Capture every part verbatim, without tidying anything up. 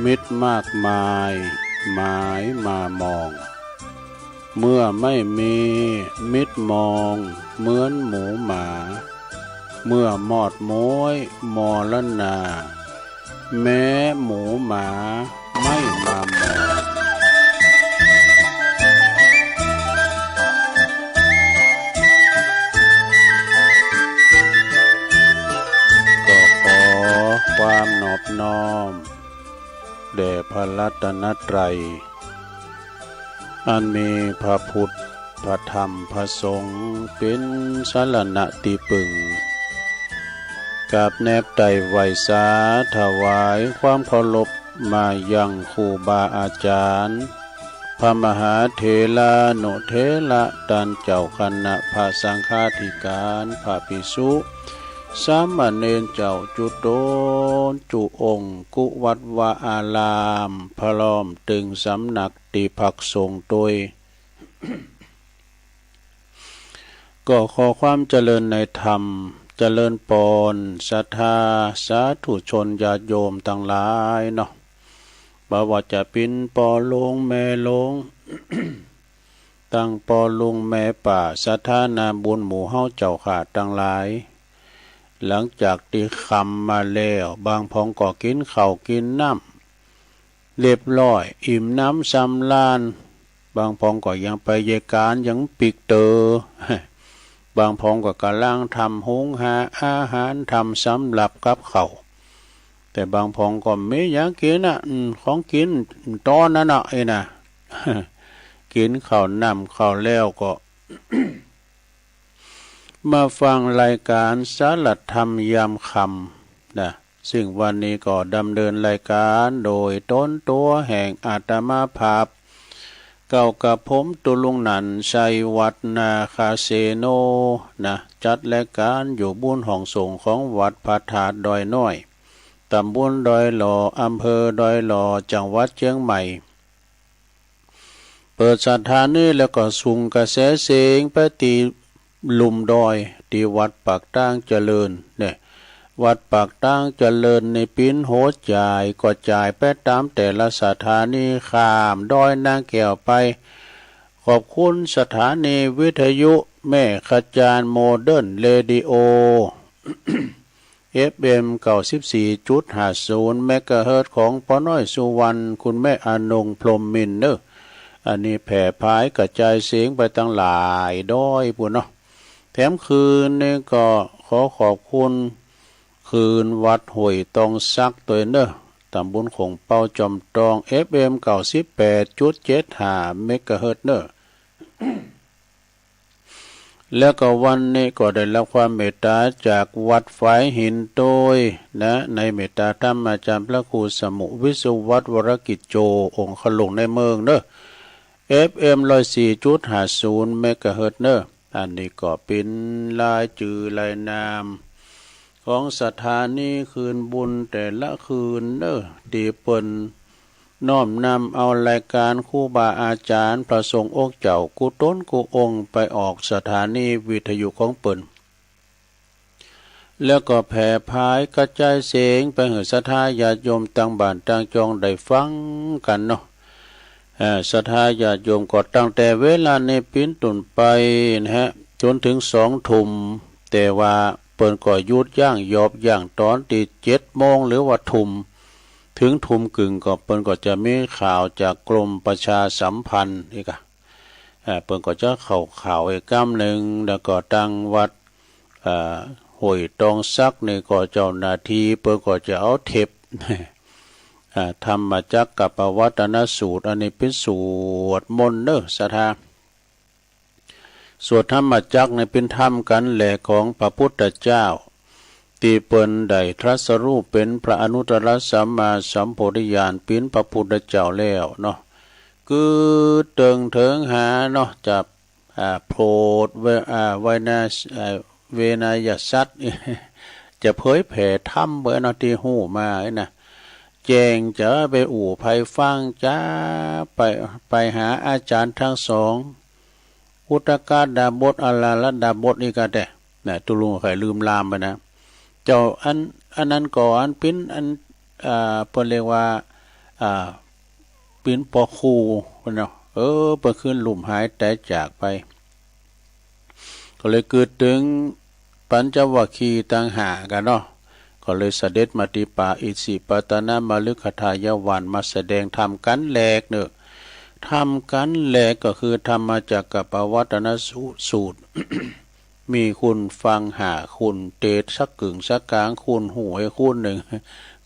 มิตรมากมาย หมายมามอง เมื่อไม่มีมิตรมองเหมือนหมูหมา เมื่อมอดม้วยมรณา แม้หมูหมาไม่มามอง ก็ขอความนอบน้อมแด่พระรัตนตรัย อันมีพระพุทธ พระธรรม พระสงฆ์ เป็นสรณะที่พึ่ง กราบแนบไต่ไหว้สาถวายความเคารพมายังครูบาอาจารย์ พระมหาเถรานุเถระ ต้านเจ้าคณะพระสังฆาธิการ พระภิกษุ สามเณรเจ้าจุ๊ตนจุองค์ กู้วัดวาอาราม พร้อมเถิงสำนักตี้พักสงฆ์ตวย ก็ขอความเจริญในธรรม เจริญปอน ศรัทธาสาธุชนญาติโยมตังหลายเนาะ บ่ว่าจะเป๋นป้อหลวงแม่หลวง ตังป้อลุงแม่ป้า ศรัทธานาบุญหมู่เฮาเจ้าข้าตังหลาย หลังจากตี้ค่ำมาแล้ว บางผองก็กิ๋นข้าวกิ๋นน้ำเรียบร้อย อิ่มหนำสำราญ บางผองก็ยังไปเยียะก๋านยังปิ๊กเต๋อ บางผองก็ก่ำลังทำหุงหาอาหาร ทำสำหรับกับข้าว แต่บางผองก็บ่มีหยังกิ๋นน่ะ อืม ของกิ๋นต๋อนนั้นน่ะ เอ้ยนะ กิ๋นข้าวน้ำข้าวแล้วก็ มาฟังรายการสาระธรรมยามค่ำนะ ซึ่งวันนี้ก็ดำเนินรายการโดยตนตั๋วแห่งอาตมาภาพ เก้ากับผมตุ๊ลุงนันท์ ชัยวัฒน์ นาคาเสโน นะ จัดรายการอยู่บุญห้องสงฆ์ของวัดพระธาตุดอยน้อย ตำบลดอยหล่อ อำเภอดอยหล่อ จังหวัดเชียงใหม่ เปิดสถานีแล้วก็ส่งกระแสเสียงไปตี้ลุ่มดอย ตี้วัดปากตางเจริญเนี่ย วัดปากตางเจริญนี่เป๋นหัวจ่าย ก็จ่ายไปต๋ามแต่ละสถานี ข้ามดอยนางแก้วไป ขอบคุณสถานีวิทยุแม่ขจาร โมเดิร์นเรดิโอ เอฟเอ็ม เก้าสิบสี่จุดห้าศูนย์ เมกะเฮิรตซ์ ของป้อน้อยสุวรรณ คุณแม่อนง พรหมมินทร์เนอะ อันนี้แผ่ผายกระจายเสียงไปตังหลายดอยปู้นเนาะ แถมคืนนี้ก็ขอขอบคุณคืนวัดห้วยตองสักตวยเนอะ ตำบลโข่งเปาจอมตอง เอฟเอ็ม เก้าสิบแปดจุดเจ็ดห้า เมกะเฮิรตซ์เนอะ แล้วก็วันนี้ก็ได้รับความเมตตาจากวัดฝายหินตวยนะ ในเมตตาธรรมอาจารย์พระครูสมุห์ วิศวัฒน์ วรกิจโจ องค์ขลุงในเมืองเนอะ เอฟเอ็ม ร้อยสี่จุดห้าศูนย์ เมกะเฮิรตซ์เนอะ อันนี้ก็เป๋นรายจื้อรายนามของสถานีคืนบุญแต่ละคืนเนอะ ตี้เปิ้น น้อมนำเอารายการครูบาอาจารย์พระสงฆ์องค์เจ้ากู้ตนกู้องค์ไปออกสถานีวิทยุของเปิ้น แล้วก็แผ่ผายกระจายเสียงไปหื้อศรัทธาญาติโยมตังบ้านตังจองได้ฟังกั๋นเนาะ เอ่อ ศรัทธาญาติโยมก็ตั้งแต่เวลานี้เป๋นต้นไปนะฮะ จ๋นเถิงสองทุ่ม แต่ว่าเปิ้นก็หยุดยั้งยอบยั้งต๋อนตี้เจ็ดโมงหรือว่าทุ่ม เถิงทุ่มครึ่งก็เปิ้นก็จะมีข่าวจากกรมประชาสัมพันธ์อีกอะ เอ่อ เปิ้นก็จะเข้าข่าวอีกกำนึ่ง แล้วก็ตังวัด เอ่อ ห้วยตองสักนี่ก็เจ้าหน้าตี้เปิ้นก็จะเอาเทป เอ่อ ธรรมจักรกัปปวัตตนสูตร อันนี้เป๋นสวดมนต์เนอะ ศรัทธา สวดธรรมจักรนี่เป๋นธรรมกั๋นแหละของพระพุทธเจ้า ตี้เปิ้นได้ตรัสรู้เป๋นพระอนุตตรสัมมาสัมโพธิญาณ เป๋นพระพุทธเจ้าแล้วเนาะ คือเถิงเถิงหาเนาะ จะ อ่า โผดเว- อ่า เวไนย- อ่า เวไนยสัตว์ จะเผยแผ่ธรรมเปิ้นเนาะ ตี้ฮู้มานะ แจ้งจะไปอู้ใผฟัง จะไป- ไปหาอาจารย์ตังสอง อุทกดาบส อาราธดาบส นี่ก็แต๊ นะ ตุ๊ลุงใค่ลืมลามไปนะ เจ้าอัน- อันนั้นก็อันเป๋นอัน อ่า เปิ้นเรียกว่า อ่า ปิ๋นปอครูเนาะ เออ เปิ้นคือลุ่มหายต๋ายจากไป ก็เลยกึ๊ดตึงปัญจวัคคีย์ตังห้ากั๋นเนาะ ก็เลยเสด็จมาตี้ป่าอิสิปตนมฤคทายวัน มาแสดงธรรมกั๋นแหลกเนาะ ธรรมกั๋นแหลกก็คือธรรมจักกัปปวัตตนสูตร มีคุณฟังห้าคุณ เตสะกึ่งสะกางคุณฮู้ไอ้คุณนึ่ง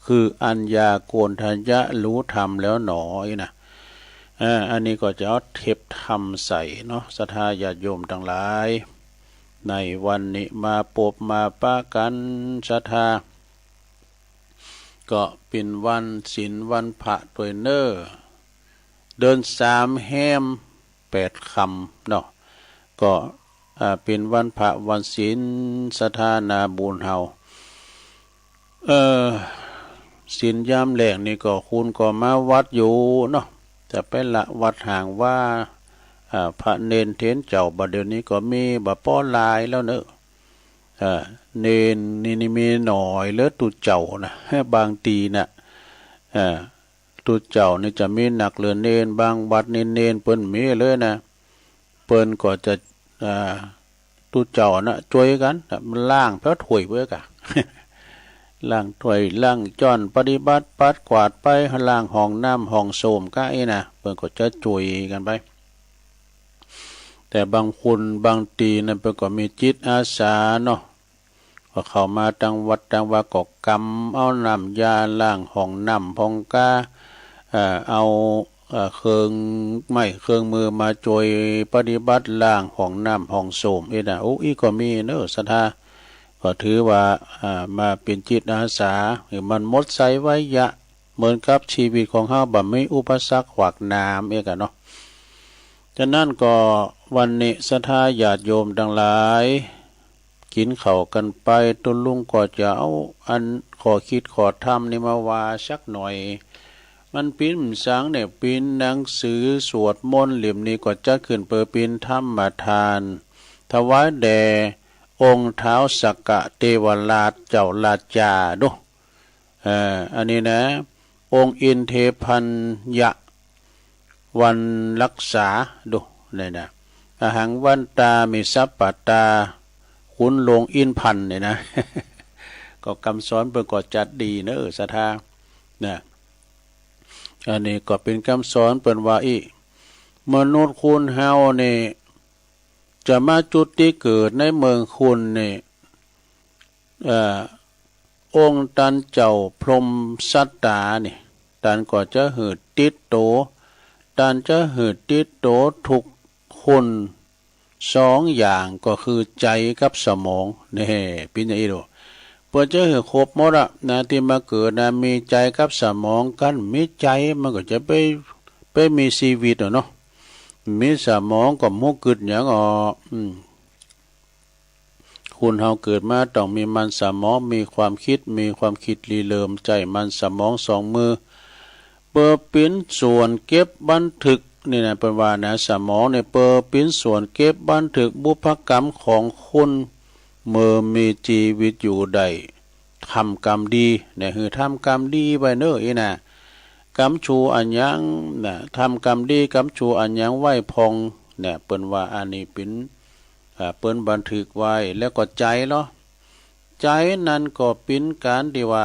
คืออัญญาโกณฑัญญะรู้ธรรมแล้วหนอ อี้นะ อ่า อันนี้ก็จะเอาเทปธรรมใส่เนาะ ศรัทธาญาติโยมตังหลาย ในวันนี้มาปบมาปะกั๋น ศรัทธา ก็เป๋นวันศีลวันพระตวยเน่อ เดือนสามแฮมแปดค่ำเนาะ ก็ อ่า เป๋นวันพระวันศีล ศรัทธานาบุญเฮา เอ่อ ศีลยามแลงนี่ก็คุณก็มาวัดอยู่เนาะ จะไปละวัดห่างว่า อ่า พระเณรเถรเจ้า บ่าเดี๋ยวนี้ก็มีบ่ปอหลายแล้วเนาะ อ่า เณรนี่ นี่มีหน่อยเหลือตุ๊เจ้านะ บางทีนะ อ่า ตุ๊เจ้านี่จะมีนักเหลือเณร บางวัดนี่เณรเปิ้นมีเลยนะ เปิ้นก็จะ อ่า ตุ๊เจ้านะจ้วยกั๋นนะ มันล้างแผวถ้วยเปิ้นกะ ล้างถ้วย ล้างจ้อน ปฏิบัติปัดกวาดไป ล้างห้องน้ำห้องส้วมกะอี้นะ เปิ้นก็จะจ้วยกั๋นไป แต่บางคนบางทีนะ เปิ้นก็มีจิตอาสาเนาะ ก็เข้ามาตังวัดตังวาก็กำเอาน้ำยาล้างห้องน้ำห้องกา เอ่อ เอา เอ่อ เครื่องไม้เครื่องมือมาจ้วยปฏิบัติล้างห้องน้ำห้องส้วมอี้นะ โอ้ อี้ก็มีเนาะ ศรัทธา ก็ถือว่า อ่า มาเป๋นจิตอาสา หื้อมันหมดไส้ไว้เยียะ เหมือนกับชีวิตของเฮาบ่มีอุปสรรคขวากหนามอี้กั๋นเนาะ ฉะนั้นก็วันนี้ศรัทธาญาติโยมตังหลาย กิ๋นข้าวกั๋นไป ตุ๊ลุงก็จะเอาอันข้อคิดข้อธรรมนี่มาว่าสักหน่อย มันเป๋นสังเนี่ย เป๋นหนังสือสวดมนต์เล่มนี้ก็จัดขึ้นเปื้อเป๋นธรรมทาน ถวายแด่องค์ท้าวสักกะเทวราชเจ้าราชาเนาะ เอ่อ อันนี้นะ องค์อินเทพพัญญะ วันรักษาดูนี่นะ อหังวันตามิสัพพะตา ขุนหลวงอินทร์พันธ์นี่นะ ก็กำสอนเปิ้นก็จัดดีเนาะ ศรัทธา นะ อันนี้ก็เป๋นกำสอนเปิ้นว่าอี้ มนุษย์คนเฮานี่ จะมาจุติเกิดในเมืองคนนี่ เอ่อ องค์ตันเจ้าพรหมสัตตานี่ ตันก็จะหื้อติดโต ตันจะหื้อติดโตทุกคนสองอย่าง ก็คือใจ๋กับสมอง แน่ เป๋นอย่างอี้โลด เปิ้นจะหื้อครบหมดอะนะ ตี้มาเกิดนะ มีใจ๋กับสมอง คันมีใจ๋มันก็จะไป ไปมีชีวิตอะเนาะ มีสมองก็บ่ฮู้กึ๊ดหยังออก อืม คนเฮาเกิดมาต้องมีมันสมอง มีความคิด มีความคิดริเริ่ม ใจ๊มันสมองสองมือ เปื้อเป๋นส่วนเก็บบันทึก นี่นะ เปิ้นว่านะ สมองเนี่ยเปื้อเป๋นส่วนเก็บบันทึกบุพกรรมของคน เมื่อมีชีวิตอยู่ได้ทำกรรมดี เนี่ย หื้อทำกรรมดีไว้เนาะ อี้นะ กรรมชั่วอะหยังนะ ทำกรรมดี กรรมชั่วอะหยังไว้พ่อง เนี่ย เปิ้นว่าอันนี้เป๋น อ่า เปิ้นบันทึกไว้ แล้วก็ใจ๋ลอ ใจ๋นั้นก็เป๋นก๋านตี้ว่า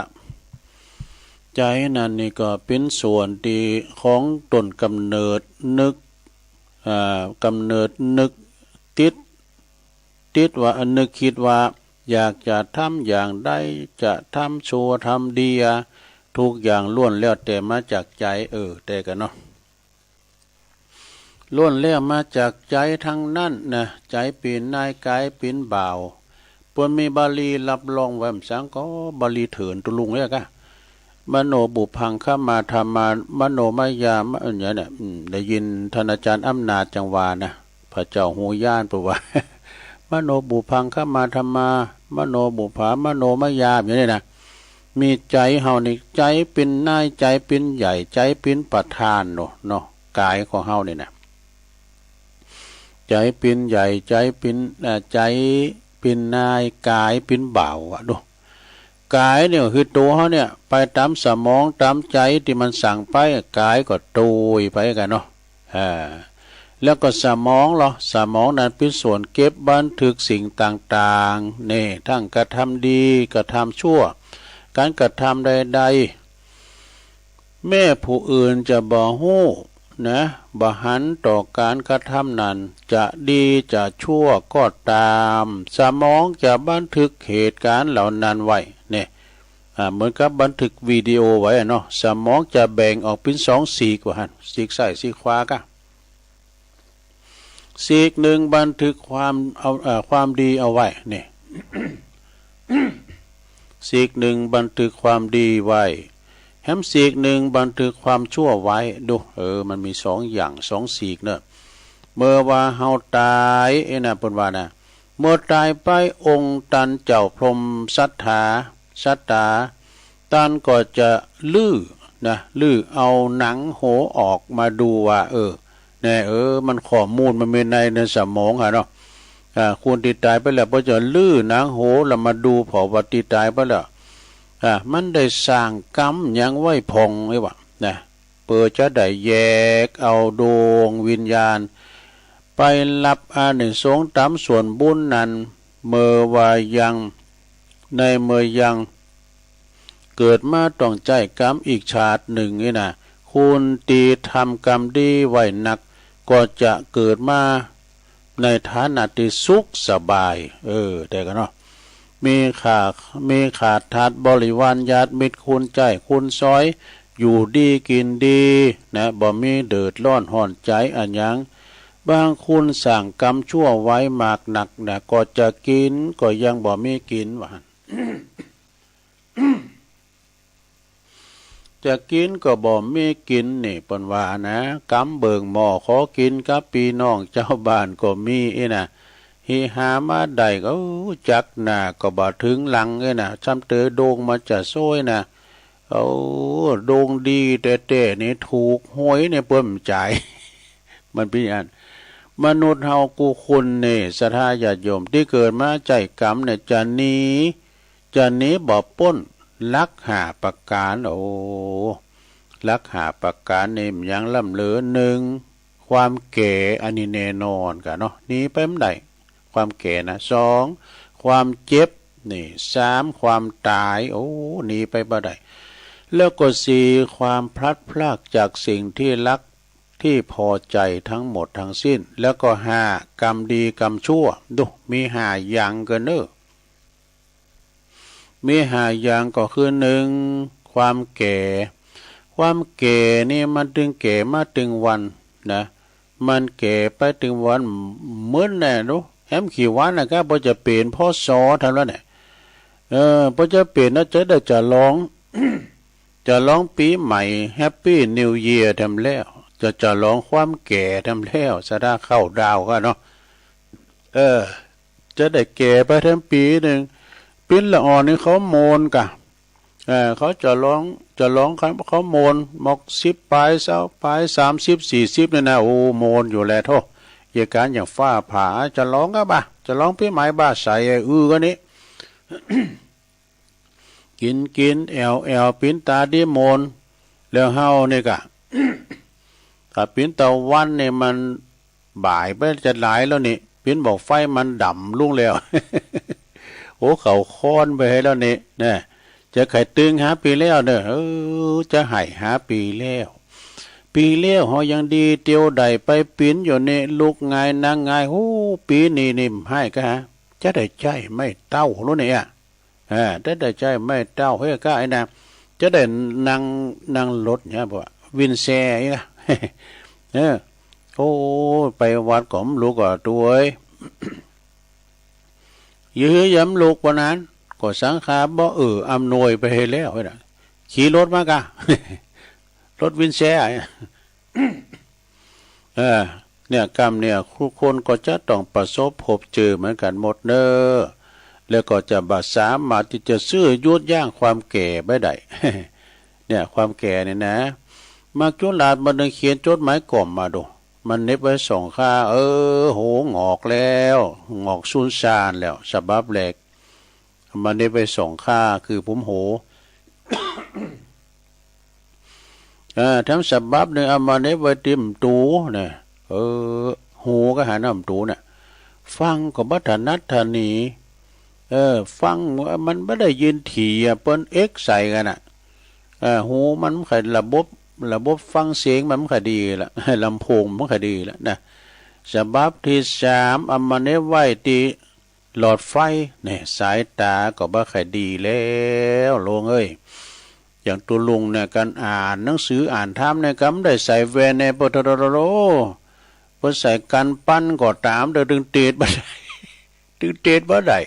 ใจ๋นั้นนี่ก็เป๋นส่วนตี้ของต้นกำเนิดนึก อ่า กำเนิดนึกติด ติดว่า นึกคิดว่า อยากจะทำอย่างใด จะทำชั่วทำดีอะ ทุกอย่างล้วนแล้วแต่มาจากใจ๋ เออ แต่กั๋นเนาะ ล้วนแล้วมาจากใจ๋ตังนั้นนะ ใจ๋เป๋นนายกายเป๋นบ่าว เปิ้นมีบาลีรับรองไว้ บ่าสังก็บาลีเถินตุลุงเอ้ยกะ มโนปุพพังคะมาธัมมา มโนมยา มะ อันเนี้ยเนี่ย อืม ได้ยินท่านอาจารย์อำนาจจังว่านะ พระเจ้าฮู้ญาณเปิ้นว่า มโนปุพพังคะมาธัมมา มโนปุพพา มโนมยา อย่างนี้นะ มีใจ๋เฮานี่ ใจ๋เป๋นนาย ใจ๋เป๋นใหญ่ ใจ๋เป๋นประธานเนาะ เนาะ กายของเฮานี่นะ ใจ๋เป๋นใหญ่ ใจ๋เป๋น เอ่อ ใจ๋เป๋นนาย กายเป๋นบ่าวอะดู กายเนี่ยคือตัวเขาเนี่ยไปตามสมองตามใจที่มันสั่งไป กายก็ตุยไปกันเนาะ อ่า แล้วก็สมองเหรอ สมองนั้นเป็นส่วนเก็บบันทึกสิ่งต่างๆ นี่ ทั้งกระทำดีกระทำชั่ว การกระทำใดๆ แม้ผู้อื่นจะบ่ฮู้นะ บ่หันต่อการกระทำนั้น จะดีจะชั่วก็ตาม สมองจะบันทึกเหตุการณ์เหล่านั้นไว้ เนี่ย อ่า เหมือนกับบันทึกวิดีโอไว้อะเนาะ สมองจะแบ่งออกเป็นสองซีกว่าหั่น ซีกซ้ายซีกขวากะ ซีกหนึ่งบันทึกความเอา เอ่อ ความดีเอาไว้ นี่ ซีกหนึ่งบันทึกความดีไว้ แหมซีกหนึ่งบันทึกความชั่วไว้ ดู เออ มันมีสองอย่าง สองซีกเนอะ เมื่อว่าเฮาตาย เอ้ยนะ เปิ้นว่านะ เมื่อตายไปองค์ตันเจ้าพรหมศาสดา ศาสดา ตันก็จะรื้อนะ รื้อเอาหนังโหออกมาดูว่า เออ แน่ เออ มันข้อมูลมันมีใน ในสมองอะเนาะ อ่า คนตี้ตายไปแล้ว เปิ้นจะรื้อหนังโหแล้วมาดูผ่อว่าตี้ตายไปแล้ว อ่า มันได้สร้างกรรมหยังไว้พ่องไอ้วะ นะ เปื้อจะได้แยกเอาดวงวิญญาณ ไปรับอานิสงส์ตามส่วนบุญนั้น เมื่อว่ายัง ในเมื่อยังเกิดมาต้องใจ๊กรรมอีกชาติหนึ่งนี่นะ คนตี้ทำกรรมดีไว้นัก ก็จะเกิดมาในฐานะตี้สุขสบาย เออ แต่กันเนาะ มีข้า มีข้าทาสบริวารญาติมิตรคนใจ๊คนซอย อยู่ดีกินดีนะ บ่มีเดือดร้อนฮ้อนใจ๋อะหยัง บางคนสร้างกรรมชั่วไว้มากนักนะ ก็จะกินก็ยังบ่มีกิน ว่าหั่น จะกินก็บ่มีกินนี่ เปิ้นว่านะ กำเบิ่งหม้อขอกินกับปี้น้องเจ้าบ้านก็มีอี้นะ ฮิหามาได้ก็จักหน้าก็บ่ถึงหลังอี้นะ ซ้ำเต๋อโด่งมาจะโซ้ยนะ โอ้ โด่งดีแต๊ๆ นี่ถูกหวยนี่เปิ้นบ่จ่าย มันเป๋นอัน มนุษย์เฮากู้คนนี่ ศรัทธาญาติโยม ตี้เกิดมาใจ๊กรรมเนี่ย จะหนี จะหนีบ่ป๊นหลักห้าประก๋าน โอ้ หลักห้าประก๋านนี่มันหยังล้ำเหลือ หนึ่ง ความแก่ อันนี้แน่นอนกะเนาะ หนีไปบ่ได้ ความแก่นะ สอง ความเจ็บ นี่ สาม ความต๋าย โอ้ หนีไปบ่ได้ แล้วก็ สี่ ความพลัดพรากจากสิ่งที่รักที่พอใจทั้งหมดทั้งสิ้น แล้วก็ ห้า กรรมดีกรรมชั่ว ดู มีห้าอย่างเก้อเนอะ มีห้าอย่างก็คือ หนึ่ง ความแก่ ความแก่นี่มันตึงแก่มาตึงวันนะ มันแก่ไปตึงวัน เหมือนแน่ดู แหมกี่วันนะกะ บ่จะเป๋น พ.ศ. แถมแล้วเนี่ย เออ บ่จะเป๋นนะ จะได้จะลอง จะลองปี๋ใหม่ Happy New Year แถมแล้ว จะจะลองความแก่แถมแล้ว ศรัทธาเข้าดาวกะเนาะ เออ จะได้แก่ไปแถมปี๋หนึ่ง ปิ๊นละอ่อนนี่เขาโมนกะ เออ เขาจะลอง จะลอง เขาโมน หมอกสิบป๋าย ซาวป๋าย สามสิบ สี่สิบ นี่นะ โอ้ โมนอยู่แลโธ่ เยียะก๋านอย่างฟ้าผ่า จะลองกะบ่า จะลองปี๋ใหม่บ่าใส อือ กะนี้ กิ๋นกิ๋น แอ่วแอ่ว ปิ๊นต๋าดีโมน แล้วเฮานี่กะ ถ้าปิ๊นตะวันนี่มันบ่ายไปจะหลายแล้วนี่ ปิ๊นบ่าไฟมันดำลุงแล้ว โอ้ เขาค้อนไปให้แล้วนี่ นะ จะไขตึงหาปี๋แล้วเนอะ เออ จะไห้หาปี๋แล้ว ปี๋แล้วเฮายังดีเตียวได้ไปปิ๊นอยู่นี่ ลุกงายนั่งงาย โอ้ ปี๋นี้นี่บ่ไห้กะฮะ จะได้ใจ๊ไม้เต๊าแล้วเนี่ย อ่า จะได้ใจ๊ไม้เต๊า เฮ้ย กะไอ้นะ จะได้นั่ง นั่งรถเนี่ย บ่าวินแชร์อีกอะ เออ โอ้ ไปวัดก็บ่ลุกอะ ตั๋วเอ้ย ยื้อย้ำลุกว่านั้น ก็สังฆาบ่เอื้ออำนวยไปให้แล้ว เฮ้ยนะ ขี่รถมากะ รถวินแชร์อะ เออ เนี่ย กรรมเนี่ย ทุกคนก็จะต้องประสบพบเจอเหมือนกันหมดเนอะ แล้วก็จะบ่สามารถที่จะซื้อหยุดยั้งความแก่ไว้ได้ เนี่ย ความแก่เนี่ยนะ มัจจุราชบัณฑิตเขียนจดหมายกล่อมมาดู มันเหน็บไว้สองข้าง เออ โห หงอกแล้ว หงอกสูญซ่านแล้ว ฉบับแรก มาเน็บไว้สองข้างคือผมโห เออ แถมฉบับหนึ่งเอามาเน็บไว้ติ่มตูเนี่ย เออ หูก็หันหน้าตูเนี่ย ฟังก็บ่ถนัดถนี เออ ฟังมันบ่ได้ยินถี่อะ เปิ้นเอ็กใส่กันน่ะ เออ หูมันบ่ค่อยระบบ ระบบฟังเสียงมันบ่ค่อยดีละ ลำโพงมันบ่ค่อยดีละนะ ฉบับที่สามเอามาเน็บไว้ติ หลอดไฟเนี่ย สายตาก็บ่ค่อยดีแล้วลุงเอ้ย อย่างตัวลุงเนี่ย การอ่านหนังสืออ่านธรรมเนี่ย ก็บ่ได้ใส่แว่นเนี่ย ปะโถโถโถโถ เปิ้นใส่กันปันก็ตาม แต่ตึงเตดบ่ได้ ตึงเตดบ่ได้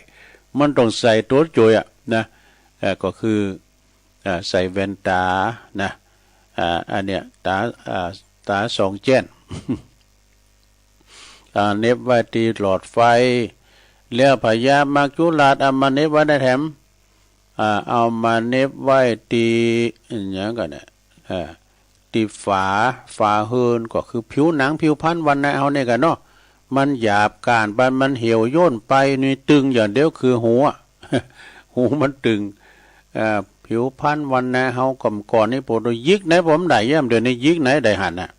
มันต้องใส่ตัวจ่วยอะนะ เอ่อ ก็คือ อ่า ใส่แว่นตานะ อ่า อันเนี้ย ตา อ่า ตาสองแจ้น อ่า เน็บไว้ติดหลอดไฟ แล้วพญามัจจุราชเอามาเน็บไว้ในแถม อ่า เอามาเน็บไว้ติด อิหยังก่อนเนี่ย อ่า ติดฝา ฝาเฮือน ก็คือผิวหนัง ผิวพรรณวรรณะเฮาเนี่ยกันเนาะ มันหยาบก้านไป มันเหี่ยวย่นไป นี่ตึงอย่างเดียวคือหูอะ หูมันตึง เอ่อ ผิวพรรณวรรณะเฮาก่อนก่อนนี่ ปวดยิกไหนผมได้ย่ำ เดี๋ยวนี้ยิกไหนได้หันน่ะ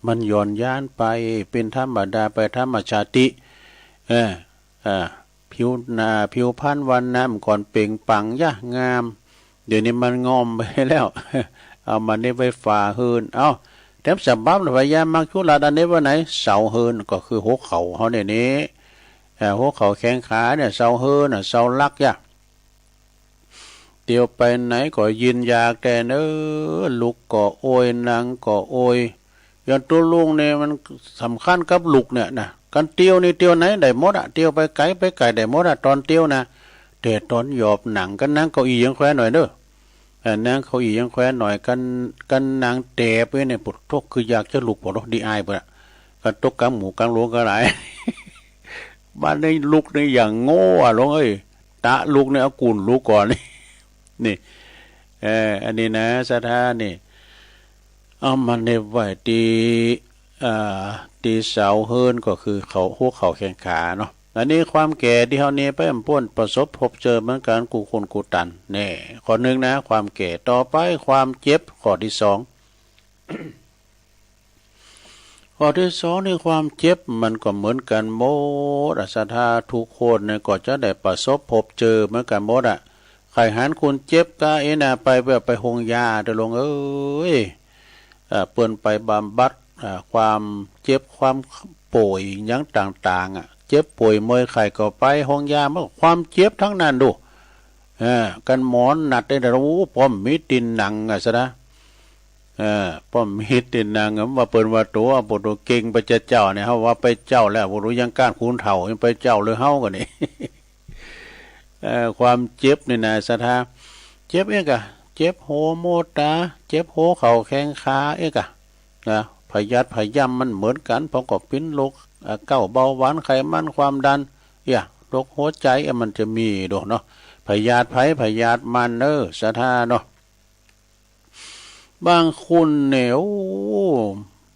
มันหย่อนยานไป เป็นธรรมดาไป ธรรมชาติ เออ เออ ผิวหน้า ผิวพรรณวรรณะมันก่อนเปล่งปลั่งยะงาม เดี๋ยวนี้มันงอมไปแล้ว เอามาเน็บไว้ฝาเฮือน เอ้า แถมฉบับพญามัจจุราชอันเน็บไว้ไหน เสาเฮือน ก็คือหัวเข่าเฮาเนี่ยนี่ เอ่อ หัวเข่าแข้งขาเนี่ย เสาเฮือนน่ะ เสาหลักยะ เตียวไปไหนก็ยินยากแต่เนอ ลุกก็โอย นั่งก็โอย อย่างตัวลุงเนี่ยมันสำคัญกับลุกเนี่ยนะ การเตียวนี่เตียวไหนได้หมดอะ เตียวไปไกลไปไกลได้หมดอะ ตอนเตียวนะ แต่ตอนหยอบหนัง การนั่งเก้าอี้ยังแควนหน่อยเด้อ เอ่อ นั่งเก้าอี้ยังแควนหน่อย การ การนั่งแตบไว้เนี่ย ปวดท้อง คืออยากจะลุก ปวดท้องดีอาย ปวดอะ การตกกลางหมู่กลางหลวงก็หลาย บ้านนี้ลุกนี่อย่างโง่อะลุงเอ้ย ตะลุกนี่เอากุ่นลุกก่อน นี่ เอ่อ อันนี้นะ ศรัทธานี่ เอามาเน็บไว้ติ อ่า ติเสาเฮือน ก็คือเข่า หัวเข่าแข้งขาเนาะ อันนี้ความแก่ที่เฮาเนี่ยไปบ่พ้น ประสบพบเจอเหมือนกันกู้คนกู้ตัน แน่ ข้อหนึ่งนะ ความแก่ ต่อไปความเจ็บ ข้อที่สอง ข้อที่สองนี่ ความเจ็บมันก็เหมือนกันหมดอะ ศรัทธาทุกคนเนี่ยก็จะได้ประสบพบเจอเหมือนกันหมดอะ ใครหันคนเจ็บก็เอ็นอะ ไป ไป ไปโฮงยาเด้อลุงเอ้ย เอ่อ เปิ้นไปบำบัด อ่า ความเจ็บความป่วยหยังต่างๆ อ่ะ เจ็บป่วยเมื่อยไข้ก็ไปโฮงยา มันก็ความเจ็บทั้งนั้นดู เออ กันหมอนัดได้แต่ โอ้ ป้อมมีตีนหนังอะซะนะ เออ ป้อมมีตีนหนังอะ ว่าเปิ้นว่าตัว ปวดตัวเก่งไปจะเจ้าเนี่ย เฮาว่าไปเจ้าแล้ว ปวดตัวยังก้านคูนเฒ่า ยังไปเจ้าเลยเฮาก็นี่ เอ่อ ความเจ็บนี่นะ ศรัทธา เจ็บเอ๊ะกะ เจ็บหัวโมตา เจ็บหัวเข่าแข้งขาเอ๊ะกะ นะ พยาธิพยาธิมันเหมือนกัน เพราะก็เป็นโรค เอ่อ เก้า เบาหวาน ไขมัน ความดัน เอี้ย โรคหัวใจ เอ๊ะ มันจะมีโดเนาะ พยาธิไผพยาธิมันเนอะ ศรัทธาเนาะ บางคนเนี่ย โอ้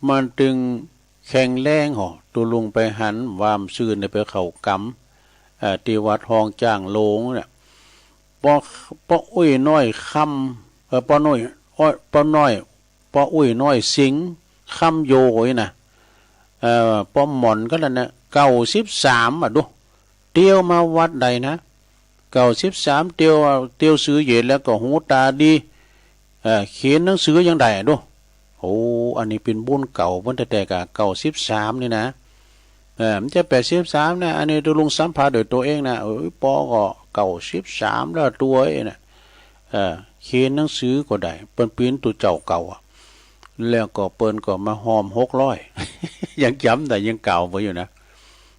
มันตึงแข็งแรงหอ ตูลุงไปหัน วามซื่นเนี่ย ไปเข้ากรรม เอ่อ ที่วัดฮองจ้างโลงเนี่ย ป้อ ป้ออุ้ยน้อยคำ เอ่อ ป้อน้อย อ้อย ป้อน้อย ป้ออุ้ยน้อยสิงห์คำโยนี่นะ เอ่อ ป้อหม่อนก็แล้วนะ เก้าสิบสามอะดู เตียวมาวัดใดนะ เก้าสิบสาม เตียว เตียวซื้อเหรียญแล้วก็หูตาดี เอ่อ เขียนหนังสือยังได้อะดู โอ้ อันนี้เป็นบุญเก่าเปิ้นแต๊ๆ กะ เก้าสิบสาม นี่นะ เอ่อ มันจะ แปดสิบสาม นะ อันนี้ตัวลุงสัมผัสด้วยตัวเองนะ เอ้ย ป้อก็ เก้าสิบสาม แล้วตัวเองนะ เอ่อ เขียนหนังสือก็ได้ เปิ้นเป็นตัวเจ้าเก่าอะ แล้วก็เปิ้นก็มาฮอม หกร้อย ยังจ๋ำได้ ยังกล่าวไว้อยู่นะ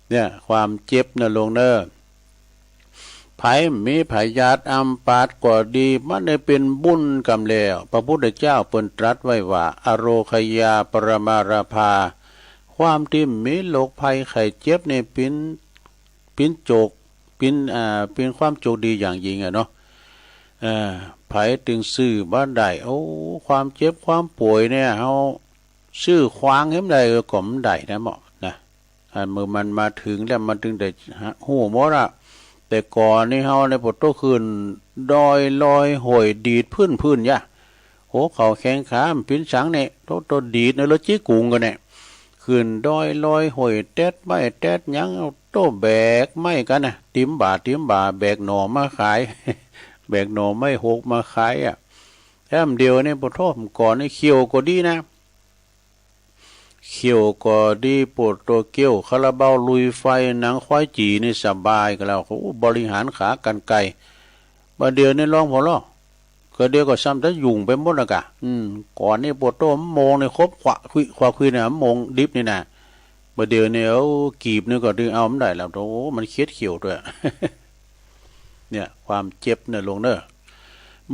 เนี่ย ความเจ็บนะลุงเนอะ ไผมีพยาธิอัมพาตก็ดี มันได้เป็นบุญกำแล้ว พระพุทธเจ้าเปิ้นตรัสไว้ว่า อโรคยาปรมาราภา ความที่มีโรคภัยไข้เจ็บนี่เป็น เป็นโจก เป็น อ่า เป็นความโชคดีอย่างยิ่งอะเนาะ เอ่อ ไผตึงซื้อบ่ได้ โอ้ ความเจ็บความป่วยเนี่ย เฮาซื้อขวางให้มันได้ เออ ก็มันได้นะเหมาะนะ อันเมื่อมันมาถึงแล้วมันถึงได้ฮู้หมดอะ แต่ก่อนนี้เฮาเนี่ยปวดโตขึ้นดอยลอยห้วยดีดพื้นพื้นยะ หัวเข่าแข้งขามันปิ้นสังเนี่ยโตโตดีดในรถจี๊กุงกันเนี่ย ขึ้นดอยลอยห้วยแต๊ดไม้แต๊ดหยังเอาโตแบกไม้กันนะ ติมบ่าติมบ่าแบกหน่อมาขาย แบกหน่อไม้หกมาขายอ่ะ แถมเดียวเนี่ยปวดโตก่อนนี่เขียวก็ดีนะ เขียวก็ดี ปวดตัวเกี้ยวคาราบาวลุยไฟหนังควายจี๋นี่สบายกันแล้ว โอ้ บริหารขากรรไกร บ่าเดียวนี่ร้องพอลอ ก็เดียวก็ซ้ำแต่ยุ่งไปหมดนะกะ อืม ก่อนนี่ปวดตัวโมงนี่ครบขวาคุยขวาคุยนะโมงดิบนี่นะ บ่าเดียวนี่เอากีบนี่ก็ดึงเอาไม่ได้แล้ว โอ้ มันเคียดเขียวด้วย เนี่ย ความเจ็บเนี่ยลงเนอะ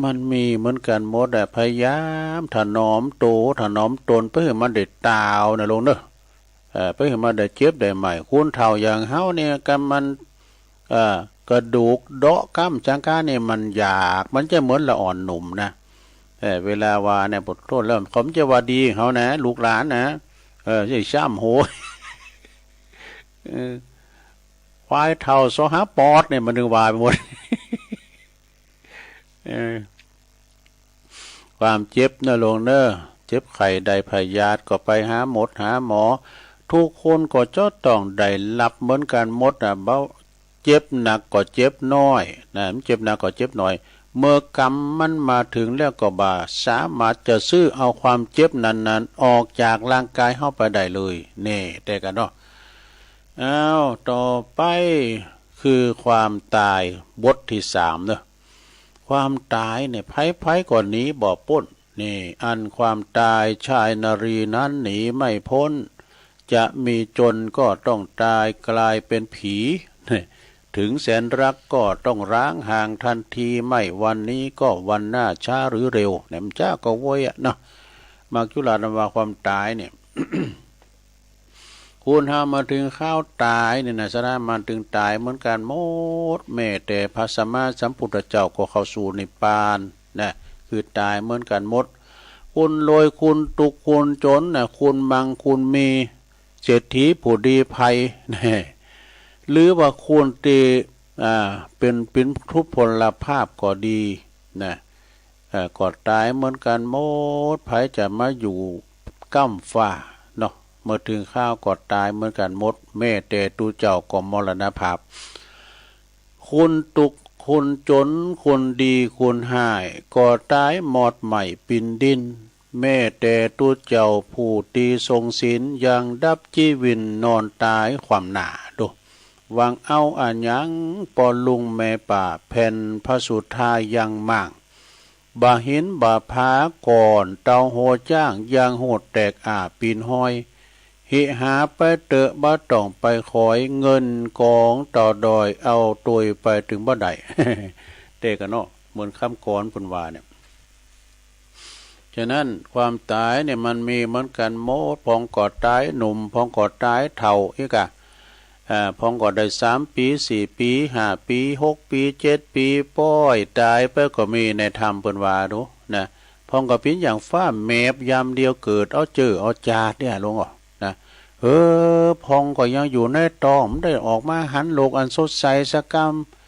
มันมีเหมือนกันหมดอะ พยายามถนอมโต ถนอมตน เปื้อให้มันได้ตาวนะลงเนอะ เอ่อ เปื้อให้มันได้เจ็บได้ไข้ คนเฒ่าอย่างเฮาเนี่ย กำมัน เอ่อ กระดูกเดาะกล้ามจังก้าเนี่ย มันอยาก มันจะเหมือนละอ่อนหนุ่มนะ เอ่อ เวลาว่าเนี่ย ปวดโทษแล้ว เขาไม่ใช่ว่าดีเขานะ ลูกหลานนะ เออ ใช่ซ้ำโหย เออ ควายเฒ่าซอหาปอดเนี่ย มันนึกว่าไปหมด เออ ความเจ็บเนอะลงเนอะ เจ็บไข้ได้พยาธิก็ไปหาหมดหาหมอ ทุกคนก็จะต้องได้รับเหมือนกันหมดนะ เบา เจ็บหนักก็เจ็บน้อยนะ มันเจ็บหนักก็เจ็บน้อย เมื่อกรรมมันมาถึงแล้วก็บ่สามารถจะซื้อเอาความเจ็บนั้นๆ ออกจากร่างกายเฮาไปได้เลย แน่ แต่กันเนาะ อ้าว ต่อไปคือความตาย บทที่สามเนอะ ความตายเนี่ย ไผๆก็หนีบ่พ้น นี่ อันความตายชายนารีนั้นหนีไม่พ้น จะมีจนก็ต้องตายกลายเป็นผี ถึงแสนรักก็ต้องร้างห่างทันที ไม่วันนี้ก็วันหน้าช้าหรือเร็ว เนี่ย มันจ้าก็โวยอะเนาะ มักจุลาธรรมว่าความตายเนี่ย คนเฮามาถึงคราวตายเนี่ยนะ สาระมันถึงตายเหมือนกันหมด แม้แต่พระสัมมาสัมพุทธเจ้าก็เข้าสู่นิพพานนะ คือตายเหมือนกันหมด คนรวยคนตุกข์คนจนนะ คนมั่งคนมี เศรษฐีผู้ดีภัยนะ หรือว่าคนที่ อ่า เป็น เป็นทุพพลภาพก็ดีนะ เอ่อ ก็ตายเหมือนกันหมด ไผจะมาอยู่ก้ำฟ้าเนาะ เมื่อถึงคราวก็ตายเหมือนกันหมด แม้แต่ตุ๊เจ้าก็มรณภาพ คนตุกข์คนจน คนดีคนฮ้าย ก็ตายหมดไหม้ปิ่นดิน แม้แต่ตุ๊เจ้าผู้ตีทรงศีล ยังดับชีวินนอนตายคว่ำหน้า ดู หวังเอาอะหยังปอลุงแม่ป้า แผ่นพระสุธายังม่าง บ่าหินบ่าผาก่อน เตาโหจ้างยังโหดแตกอ้าปีนห้อย หิหาไปเตอะ บ่ต้องไปขอย เงินกองต่อดอย เอาตวยไปถึงบ่ได้ เตกันเนาะ เหมือนคำกลอนเปิ้นว่าเนี่ย ฉะนั้นความตายเนี่ยมันมีเหมือนกันหมด พองก็ตายหนุ่ม พองก็ตายเฒ่าอีกอะ อ่า พองก็ได้สามปี๋ สี่ปี๋ ห้าปี๋ หกปี๋ เจ็ดปี๋ ป้อยตายไปก็มี ในธรรมเปิ้นว่าดูนะ พองก็ปิ้นอย่างฟ้าแมบ ยามเดียวเกิดเอาเจอเอาจาดเนี่ยลงออกนะ เออ พองก็ยังอยู่ในท้อง บ่ได้ออกมาหันโลกอันสดใสสักก